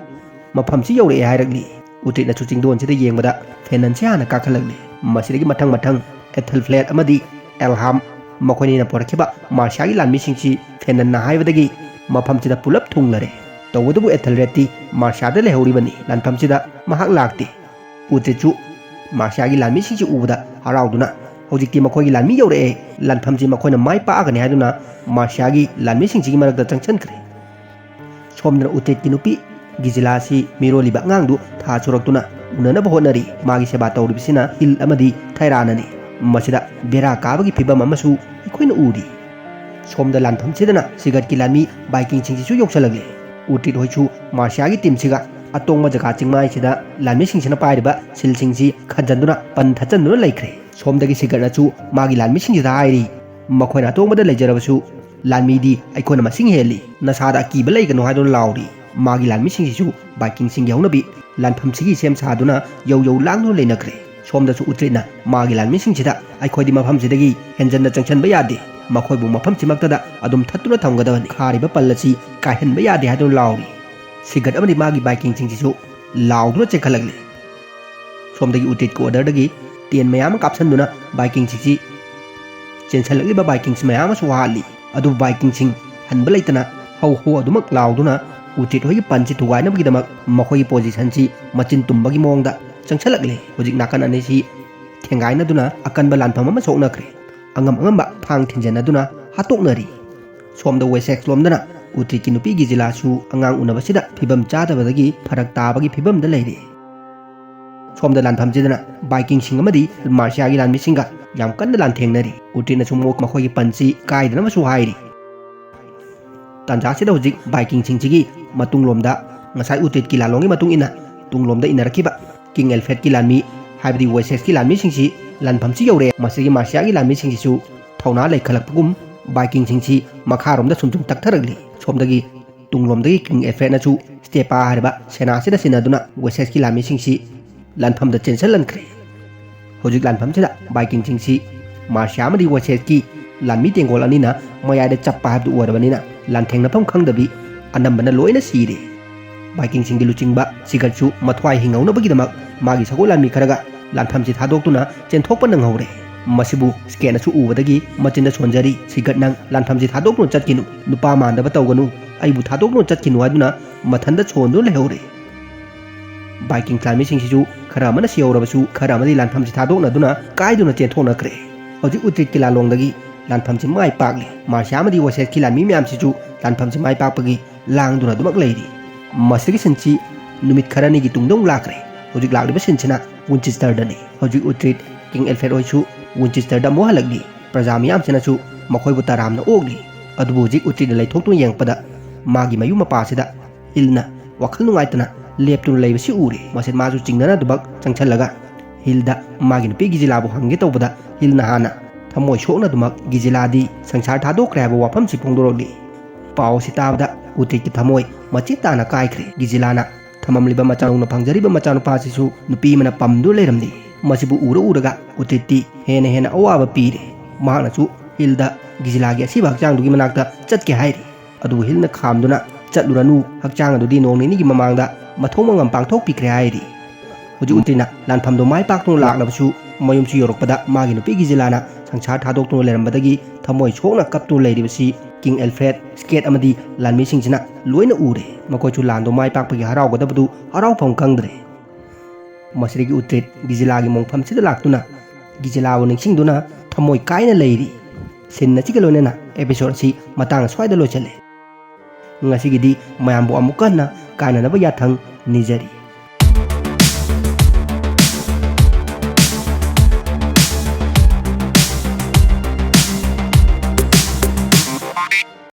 ꯃꯐꯝꯁꯤ ꯌꯧꯔꯛꯑꯦ" ꯍꯥꯏꯔꯛꯂꯤ꯫ ꯎꯇ꯭ꯔꯤꯠꯅꯁꯨ ꯆꯤꯡꯗꯣꯟꯁꯤꯗ ꯌꯦꯡꯕꯗ ꯐꯦꯅꯟꯁꯤ ꯍꯥꯟꯅ ꯀꯥꯈꯠꯂꯛꯂꯤ꯫ ꯃꯁꯤꯗꯒꯤ ꯃꯊꯪ ꯃꯊꯪ ꯑꯦꯊꯦꯜꯐ꯭ꯂꯦꯠ ꯑꯃꯗꯤ ꯑꯦꯜꯍꯥꯝ, ꯃꯈꯣꯏꯅꯤꯅ ꯄꯨꯔꯛꯈꯤꯕ ꯃꯥꯔꯁꯤꯌꯥꯒꯤ ꯂꯥꯟꯃꯤꯁꯤꯡꯁꯤ ꯐꯦꯅꯟꯅ ꯍꯥꯏꯕꯗꯒꯤ ꯃꯐꯝꯁꯤꯗ ꯄꯨꯂꯞ ꯊꯨꯡꯂꯔꯦ꯫ ꯇꯧꯕꯇꯕꯨ ꯑꯦꯊꯦꯜꯔꯦꯗꯇꯤ ꯃꯥꯔꯁꯤꯌꯥꯗ ꯂꯩꯍꯧꯔꯤꯕꯅꯤ꯫ ꯂꯥꯟꯐꯝꯁꯤꯗ ꯃꯍꯥꯛ ꯂꯥꯛꯇꯦ꯫ ꯎꯇ꯭ꯔꯤꯠꯁꯨ ꯃꯥꯔꯁꯤꯌꯥꯒꯤ ꯂꯥꯟꯃꯤꯁꯤꯡꯁꯤ ꯎꯕꯗ ꯍꯔꯥꯎꯗꯨꯅ, "ꯍꯧꯖꯤꯛꯇꯤ ꯃꯈꯣꯏꯒꯤ ꯂꯥꯟꯃꯤ ꯌꯧꯔꯛꯑꯦ, ꯂꯥꯟꯐꯝꯁꯤ ꯃꯈꯣꯏꯅ ꯃꯥꯏ ꯄꯥꯛꯑꯒꯅꯤ" ꯍꯥꯏꯗꯨꯅ ꯃꯥꯔꯁꯤꯌꯥꯒꯤ ꯂꯥꯟꯃꯤꯁꯤꯡꯁꯤꯒꯤ ꯃꯔꯛꯇ ꯆꯪꯁꯤꯟꯈ꯭ꯔꯦ꯫ ꯁꯣꯝꯗꯅ ꯎꯇ꯭ꯔꯤꯠꯀꯤ ꯅꯨꯄꯤ ꯒꯤꯖꯤꯂꯥꯁꯤ ꯃꯤꯔꯣꯜꯂꯤꯕ ꯑꯉꯥꯡꯗꯨ ꯊꯥ ꯁꯨꯔꯛꯇꯨꯅ ꯎꯅꯅꯕ ꯍꯣꯠꯅꯔꯤ꯫ ꯃꯥꯒꯤ ꯁꯦꯕꯥ ꯇꯧꯔꯤꯕꯁꯤꯅ ꯍꯤꯜ ꯑꯃꯗꯤ ꯊꯥꯏꯔꯥꯅꯅꯤ꯫ ꯃꯁꯤꯗ ꯕꯦꯔꯥ ꯀꯥꯕꯒꯤ ꯐꯤꯕꯝ ꯑꯃꯁꯨ ꯑꯩꯈꯣꯏꯅ ꯎꯔꯤ꯫ ꯁꯣꯝꯗ ꯂꯥꯟꯐꯝꯁꯤꯗꯅ ꯁꯤꯒꯠꯀꯤ ꯂꯥꯟꯃꯤ ꯚꯥꯏꯀꯤꯡꯁꯤꯡꯁꯤꯁꯨ ꯌꯧꯁꯤꯜꯂꯛꯂꯦ꯫ ꯎꯇ꯭ꯔꯤꯠ ꯍꯣꯏꯁꯨ ꯃꯥꯔꯁꯤꯌꯥꯒꯤ ꯇꯤꯝꯁꯤꯒ ꯑꯇꯣꯡꯕ ꯖꯒꯥ ꯆꯤꯡꯃꯥꯏꯁꯤꯗ ꯂꯥꯟꯃꯤꯁꯤꯡꯁꯤꯅ ꯄꯥꯏꯔꯤꯕ ꯁꯤꯜꯁꯤꯡꯁꯤ ꯈꯟꯖꯟꯗꯨꯅ ꯄꯟ ꯊꯠꯆꯟꯗꯨꯅ ꯂꯩꯈ꯭ꯔꯦ꯫ ꯁꯣꯝꯗꯒꯤ ꯁꯤꯒꯠꯅꯁꯨ ꯃꯥꯒꯤ ꯂꯥꯟꯃꯤꯁꯤꯡꯁꯤꯗ ꯍꯥꯏꯔꯤ, "ꯃꯈꯣꯏꯅ ꯑꯇꯣꯡꯕꯗ ꯂꯩꯖꯔꯕꯁꯨ ꯂꯥꯟꯃꯤꯗꯤ ꯑꯩꯈꯣꯏꯅ ꯃꯁꯤꯡ ꯍꯦꯜꯂꯤ꯫ ꯅꯁꯥꯗ ꯑꯀꯤꯕ ꯂꯩꯒꯅꯨ" ꯍꯥꯏꯗꯨꯅ ꯂꯥꯎꯔꯤ꯫ ꯃꯥꯒꯤ ꯂꯥꯟꯃꯤꯁꯤꯡꯁꯤꯁꯨ ꯚꯥꯏꯀꯤꯡꯁꯤꯡꯒꯤ ꯍꯧꯅꯕꯤ ꯂꯥꯟꯐꯝꯁꯤꯒꯤ ꯁꯦꯝ ꯁꯥꯗꯨꯅ ꯌꯧ ꯌꯧ ꯂꯥꯡꯗꯨꯅ ꯂꯩꯅꯈ꯭ꯔꯦ꯫ ꯁꯣꯝꯗꯁꯨ ꯎꯇ꯭ꯔꯤꯠꯅ ꯃꯥꯒꯤ ꯂꯥꯟꯃꯤꯁꯤꯡꯁꯤꯗ, "ꯑꯩꯈꯣꯏꯗꯤ ꯃꯐꯝꯁꯤꯗꯒꯤ ꯍꯦꯟꯖꯟꯅ ꯆꯪꯁꯤꯟꯕ ꯌꯥꯗꯦ꯫ ꯃꯈꯣꯏꯕꯨ ꯃꯐꯝꯁꯤꯃꯛꯇꯗ ꯑꯗꯨꯝ ꯊꯠꯇꯨꯅ ꯊꯝꯒꯗꯕꯅꯤ꯫ ꯈꯥꯔꯤꯕ ꯄꯜ ꯑꯁꯤ ꯀꯥꯏꯍꯟꯕ ꯌꯥꯗꯦ" ꯍꯥꯏꯗꯨꯅ ꯂꯥꯎꯔꯤ꯫ ꯁꯤꯒꯠ ꯑꯃꯗꯤ ꯃꯥꯒꯤ ꯚꯥꯏꯀꯤꯡꯁꯤꯡꯁꯤꯁꯨ ꯂꯥꯎꯗꯨꯅ ꯆꯦꯟꯈꯠꯂꯛꯂꯦ꯫ ꯁꯣꯝꯗꯒꯤ ꯎꯇ꯭ꯔꯤꯠꯀꯤ ꯑꯣꯔꯗꯔꯗꯒꯤ ꯇꯦꯟ ꯃꯌꯥꯝ ꯑꯃ ꯀꯥꯞꯁꯤꯟꯗꯨꯅ ꯚꯥꯏꯀꯤꯡꯁꯤꯡꯁꯤ ꯆꯦꯟꯁꯤꯜꯂꯛꯂꯤꯕ ꯚꯥꯏꯀꯤꯡꯁꯤ ꯃꯌꯥꯝ ꯑꯃꯁꯨ ꯍꯥꯠꯂꯤ꯫ ꯑꯗꯨꯕꯨ ꯚꯥꯏꯀꯤꯡꯁꯤꯡ ꯍꯟꯕ ꯂꯩꯇꯅ ꯍꯧ ꯍꯧ ꯑꯗꯨꯃꯛ ꯂꯥꯎꯗꯨꯅ ꯎꯇ꯭ꯔꯤꯠ ꯍꯣꯏꯒꯤ ꯄꯟꯁꯤ ꯊꯨꯒꯥꯏꯅꯕꯒꯤꯗꯃꯛ ꯃꯈꯣꯏꯒꯤ ꯄꯣꯖꯤꯁꯟꯁꯤ ꯃꯆꯤꯟ ꯇꯨꯝꯕꯒꯤ ꯃꯑꯣꯡꯗ ꯆꯪꯁꯤꯜꯂꯛꯂꯦ꯫ ꯍꯧꯖꯤꯛ ꯅꯥꯀꯟ ꯑꯅꯤꯁꯤ ꯊꯦꯡꯒꯥꯏꯅꯗꯨꯅ ꯑꯀꯟꯕ ꯂꯥꯟꯐꯝ ꯑꯃ ꯁꯣꯛꯅꯈ꯭ꯔꯦ꯫ ꯑꯉꯝ ꯑꯉꯝꯕ ꯊꯥꯡ ꯊꯤꯟꯖꯟꯅꯗꯨꯅ ꯍꯥꯠꯇꯣꯛꯅꯔꯤ꯫ ꯁꯣꯝꯗ ꯋꯦꯁꯦꯛꯁ ꯂꯣꯝꯗꯅ ꯎꯇ꯭ꯔꯤꯠꯀꯤ ꯅꯨꯄꯤ ꯒꯤꯖꯤꯂꯥꯁꯨ ꯑꯉꯥꯡ ꯎꯅꯕꯁꯤꯗ ꯐꯤꯕꯝ ꯆꯥꯗꯕꯗꯒꯤ ꯐꯔꯛ ꯇꯥꯕꯒꯤ ꯐꯤꯕꯝꯗ ꯂꯩꯔꯦ꯫ ꯁꯣꯝꯗ ꯂꯥꯟꯐꯝꯁꯤꯗꯅ ꯚꯥꯏꯀꯤꯡꯁꯤꯡ ꯑꯃꯗꯤ ꯃꯥꯔꯁꯤꯌꯥꯒꯤ ꯂꯥꯟꯃꯤꯁꯤꯡꯒ ꯌꯥꯝ ꯀꯟꯅ ꯂꯥꯟꯊꯦꯡꯅꯔꯤ꯫ ꯎꯇ꯭ꯔꯤꯠꯅꯁꯨ ꯃꯣ-, ꯃꯈꯣꯏꯒꯤ ꯄꯟꯁꯤ ꯀꯥꯏꯗꯅꯕꯁꯨ ꯍꯥꯏꯔꯤ꯫ ꯇꯥꯟꯖꯥꯁꯤꯗ ꯍꯧꯖꯤꯛ ꯚꯥꯏꯀꯤꯡꯁꯤꯡꯁꯤꯒꯤ ꯃꯇꯨꯡꯂꯣꯝꯗ ꯉꯁꯥꯏ ꯎꯇ꯭ꯔꯤꯠꯀꯤ ꯂꯥꯂꯣꯡꯒꯤ ꯃꯇꯨꯡ ꯏꯟꯅ ꯇꯨꯡꯂꯣꯝꯗ ꯏꯟꯅꯔꯛꯈꯤꯕ ꯀꯤꯡ ꯑꯦꯜꯐ꯭ꯔꯦꯗꯀꯤ ꯂꯥꯟꯃꯤ, ꯍꯥꯏꯕꯗꯤ ꯋꯦꯁꯦꯁꯀꯤ ꯂꯥꯟꯃꯤꯁꯤꯡꯁꯤ ꯂꯥꯟꯐꯝꯁꯤ ꯌꯧꯔꯦ꯫ ꯃꯁꯤꯒꯤ ꯃꯥꯔꯁꯤꯌꯥꯒꯤ ꯂꯥꯟꯃꯤꯁꯤꯡꯁꯤꯁꯨ ꯊꯧꯅꯥ ꯂꯩꯈꯠꯂꯛꯄꯒꯨꯝ ꯚꯥꯏꯀꯤꯡꯁꯤꯡꯁꯤ ꯃꯈꯥꯔꯣꯝꯗ ꯁꯨꯝ ꯁꯨꯝ ꯇꯛꯊꯔꯛꯂꯤ꯫ ꯁꯣꯝꯗꯒꯤ ꯇꯨꯡꯂꯣꯝꯗꯒꯤ ꯀꯤꯡ ꯑꯦꯜꯐ꯭ꯔꯦꯗꯅꯁꯨ ꯁ꯭ꯇꯦꯄꯥ ꯍꯥꯏꯔꯤꯕ ꯁꯦꯅꯥꯁꯤꯗ ꯁꯤꯟꯅꯗꯨꯅ ꯋꯦꯁꯦꯁꯀꯤ ꯂꯥꯟꯃꯤꯁꯤꯡꯁꯤ ꯂꯥꯟꯐꯝꯗ ꯆꯦꯟꯁꯤꯜꯍꯟꯈ꯭ꯔꯦ꯫ ꯍꯧꯖꯤꯛ ꯂꯥꯟꯐꯝꯁꯤꯗ ꯚꯥꯏꯀꯤꯡꯁꯤꯡꯁꯤ ꯃꯥꯔꯁꯤꯌꯥ ꯑꯃꯗꯤ ꯋꯦꯁꯦꯁꯀꯤ ꯂꯥꯟꯃꯤ ꯇꯦꯡꯒꯣꯜ ꯑꯅꯤꯅ ꯃꯌꯥꯏꯗ ꯆꯞꯄ ꯍꯥꯏꯕꯗꯨ ꯑꯣꯏꯔꯕꯅꯤꯅ ꯂꯥꯟꯊꯦꯡꯅꯐꯝ ꯈꯪꯗꯕꯤ ꯑꯅꯝꯕꯅ ꯂꯣꯏꯅ ꯁꯤꯔꯦ꯫ ꯚꯥꯏꯀꯤꯡꯁꯤꯡꯒꯤ ꯂꯨꯆꯤꯡꯕ ꯁꯤꯒꯠꯁꯨ ꯃꯊ꯭ꯋꯥꯏ ꯍꯤꯡꯍꯧꯅꯕꯒꯤꯗꯃꯛ ꯃꯥꯒꯤ ꯁꯒꯣꯜ ꯂꯥꯟꯃꯤ ꯈꯔꯒ ꯂꯥꯟꯐꯝꯁꯤ ꯊꯥꯗꯣꯛꯇꯨꯅ ꯆꯦꯟꯊꯣꯛꯄ ꯅꯪꯍꯧꯔꯦ꯫ ꯃꯁꯤꯕꯨ ꯁ꯭ꯀꯦꯠꯅꯁꯨ ꯎꯕꯗꯒꯤ ꯃꯆꯤꯟꯗ ꯁꯣꯟꯖꯔꯤ, "ꯁꯤꯒꯠ, ꯅꯪ ꯂꯥꯟꯐꯝꯁꯤ ꯊꯥꯗꯣꯛꯇꯨꯅ ꯆꯠꯈꯤꯅꯨ, ꯅꯨꯄꯥ ꯃꯥꯟꯗꯕ ꯇꯧꯒꯅꯨ, ꯑꯩꯕꯨ ꯊꯥꯗꯣꯛꯇꯨꯅ ꯆꯠꯈꯤꯅꯨ" ꯍꯥꯏꯗꯨꯅ ꯃꯊꯟꯗ ꯁꯣꯟꯗꯨꯅ ꯂꯩꯍꯧꯔꯦ꯫ ꯚꯥꯏꯀꯤꯡ ꯂꯥꯟꯃꯤꯁꯤꯡꯁꯤꯁꯨ ꯈꯔ ꯑꯃꯅ ꯁꯤꯍꯧꯔꯕꯁꯨ ꯈꯔ ꯑꯃꯗꯤ ꯂꯥꯟꯐꯝꯁꯤ ꯊꯥꯗꯣꯛꯅꯗꯨꯅ ꯀꯥꯏꯗꯨꯅ ꯆꯦꯟꯊꯣꯛꯅꯈ꯭ꯔꯦ꯫ ꯍꯧꯖꯤꯛ ꯎꯇ꯭ꯔꯤꯠꯀꯤ ꯂꯥꯂꯣꯡꯗꯒꯤ ꯂꯥꯟꯐꯝꯁꯤ ꯃꯥꯏ ꯄꯥꯛꯂꯦ꯫ ꯃꯥꯔꯁꯤꯌꯥ ꯑꯃꯗꯤ ꯋꯦꯁꯦꯁꯀꯤ ꯂꯥꯟꯃꯤ ꯃꯌꯥꯝꯁꯤꯁꯨ ꯂꯥꯟꯐꯝꯁꯤ ꯃꯥꯏ ꯄꯥꯛꯄꯒꯤ ꯂꯥꯡꯗꯨꯅ ꯑꯗꯨꯃꯛ ꯂꯩꯔꯤ꯫ ꯃꯁꯤꯒꯤ ꯁꯤꯟꯁꯤ ꯅꯨꯃꯤꯠ ꯈꯔꯅꯤꯒꯤ ꯇꯨꯡꯗ ꯑꯃꯨꯛ ꯂꯥꯛꯈ꯭ꯔꯦ꯫ ꯍꯧꯖꯤꯛ ꯂꯥꯛꯂꯤꯕ ꯁꯤꯟꯁꯤꯅ ꯋꯤꯟꯆꯦꯁꯇꯔꯗꯅꯤ꯫ ꯍꯧꯖꯤꯛ ꯎꯇ꯭ꯔꯤꯠ, ꯀꯤꯡ ꯑꯦꯜꯐ꯭ꯔꯦꯗ ꯍꯣꯏꯁꯨ ꯋꯤꯟꯆꯦꯁꯇꯔꯗ ꯑꯃꯨꯛ ꯍꯜꯂꯛꯂꯤ꯫ ꯄ꯭ꯔꯖꯥ ꯃꯤꯌꯥꯝꯁꯤꯅꯁꯨ ꯃꯈꯣꯏꯕꯨ ꯇꯔꯥꯝꯅ ꯑꯣꯛꯂꯤ꯫ ꯑꯗꯨꯕꯨ ꯍꯧꯖꯤꯛ ꯎꯇ꯭ꯔꯤꯠꯅ ꯂꯩꯊꯣꯛꯇꯨꯅ ꯌꯦꯡꯉꯛꯄꯗ ꯃꯥꯒꯤ ꯃꯌꯨꯝ ꯃꯄꯥꯁꯤꯗ ꯍꯤꯜꯅ ꯋꯥꯈꯜ ꯅꯨꯡꯉꯥꯏꯇꯅ ꯂꯦꯞꯇꯨꯅ ꯂꯩꯕꯁꯤ ꯎꯔꯦ꯫ ꯃꯁꯤ ꯃꯥꯁꯨ ꯆꯤꯡꯅꯅ ꯑꯗꯨꯃꯛ ꯆꯪꯁꯜꯂꯒ ꯍꯤꯜꯗ ꯃꯥꯒꯤ ꯅꯨꯄꯤ ꯒꯤꯖꯤꯂꯥꯕꯨ ꯍꯪꯒꯦ ꯇꯧꯕꯗ ꯍꯤꯜꯅ ꯍꯥꯟꯅ ꯊꯃꯣꯏ ꯁꯣꯛꯅ ꯑꯗꯨꯃꯛ ꯒꯤꯖꯤꯂꯥꯗꯤ ꯁꯪꯁꯥꯔ ꯊꯥꯗꯣꯛꯈ꯭ꯔꯦ ꯍꯥꯏꯕ ꯋꯥꯐꯝꯁꯤ ꯐꯣꯡꯗꯣꯔꯛꯂꯤ꯫ ꯄꯥꯎ ꯑꯁꯤ ꯇꯥꯕꯗ ꯎꯇ꯭ꯔꯤꯠꯀꯤ ꯊꯃꯣꯏ ꯃꯆꯦꯠ ꯇꯥꯅ ꯀꯥꯏꯈ꯭ꯔꯦ꯫ ꯒꯤꯖꯤꯂꯥꯅ ꯊꯝꯃꯝꯂꯤꯕ ꯃꯆꯥꯅꯨꯅ ꯐꯪꯖꯔꯤꯕ ꯃꯆꯥꯅꯨꯄꯥꯁꯤꯁꯨ ꯅꯨꯄꯤ ꯑꯃꯅ ꯄꯝꯗꯨꯅ ꯂꯩꯔꯝꯂꯤ꯫ ꯃꯁꯤꯕꯨ ꯎꯔ ꯎꯔꯒ ꯎꯇ꯭ꯔꯤꯠꯇꯤ ꯍꯦꯟꯅ ꯍꯦꯟꯅ ꯑꯋꯥꯕ ꯄꯤꯔꯦ꯫ ꯃꯍꯥꯛꯅꯁꯨ ꯍꯤꯜꯗ ꯒꯤꯖꯤꯂꯥꯒꯤ ꯑꯁꯤꯕ ꯍꯛꯆꯥꯡꯗꯨꯒꯤ ꯃꯅꯥꯛꯇ ꯆꯠꯀꯦ ꯍꯥꯏꯔꯤ꯫ ꯑꯗꯨꯕꯨ ꯍꯤꯜꯅ ꯈꯥꯝꯗꯨꯅ, "ꯆꯠꯂꯨꯔꯅꯨ, ꯍꯛꯆꯥꯡ ꯑꯗꯨꯗꯤ ꯅꯣꯡ ꯅꯤꯅꯤꯒꯤ ꯃꯃꯥꯡꯗ ꯃꯊꯧ ꯃꯉꯝ ꯄꯥꯡꯊꯣꯛꯄꯤꯈ꯭ꯔꯦ" ꯍꯥꯏꯔꯤ꯫ ꯍꯧꯖꯤꯛ ꯎꯇ꯭ꯔꯤꯅ ꯂꯥꯟꯐꯝꯗꯣ ꯃꯥꯏ ꯄꯥꯛꯇꯨꯅ ꯂꯥꯛꯂꯕꯁꯨ, ꯃꯌꯨꯝꯁꯨ ꯌꯧꯔꯛꯄꯗ ꯃꯥꯒꯤ ꯅꯨꯄꯤ ꯒꯤꯖꯤꯂꯥꯅ ꯁꯪꯁꯥꯔ ꯊꯥꯗꯣꯛꯇꯨꯅ ꯂꯩꯔꯝꯕꯗꯒꯤ ꯊꯃꯣꯏ ꯁꯣꯛꯅ ꯀꯞꯇꯨꯅ ꯂꯩꯔꯤꯕꯁꯤ ꯀꯤꯡ ꯑꯦꯜꯐ꯭ꯔꯦꯗ, ꯁ꯭ꯀꯦꯠ ꯑꯃꯗꯤ ꯂꯥꯟꯃꯤꯁꯤꯡꯁꯤꯅ ꯂꯣꯏꯅ ꯎꯔꯦ꯫ ꯃꯈꯣꯏꯁꯨ ꯂꯥꯟꯗꯣ ꯃꯥꯏ ꯄꯥꯛꯄꯒꯤ ꯍꯔꯥꯎꯒꯗꯕꯗꯨ ꯍꯔꯥꯎꯐꯝ ꯈꯪꯗ꯭ꯔꯦ꯫ ꯃꯁꯤꯗꯒꯤ ꯎꯇ꯭ꯔꯤꯠ ꯒꯤꯖꯤꯂꯥꯒꯤ ꯃꯣꯡꯐꯝꯁꯤꯗ ꯂꯥꯛꯇꯨꯅ ꯒꯤꯖꯤꯂꯥꯕꯨ ꯅꯤꯡꯁꯤꯡꯗꯨꯅ ꯊꯃꯣꯏ ꯀꯥꯏꯅ ꯂꯩꯔꯤ꯫ ꯁꯤꯟ ꯑꯁꯤꯒ ꯂꯣꯏꯅꯅ episode ꯑꯁꯤ ꯃꯇꯥꯡ ꯑꯁ꯭ꯋꯥꯏꯗ ꯂꯣꯏꯁꯤꯜꯂꯦ꯫ ꯉꯁꯤꯒꯤꯗꯤ ꯃꯌꯥꯝꯕꯨ ꯑꯃꯨꯛꯀ ꯍꯟꯅ ꯀꯥꯏꯅꯅꯕ ꯌꯥꯊꯪ ꯅꯤꯖꯔꯤ꯫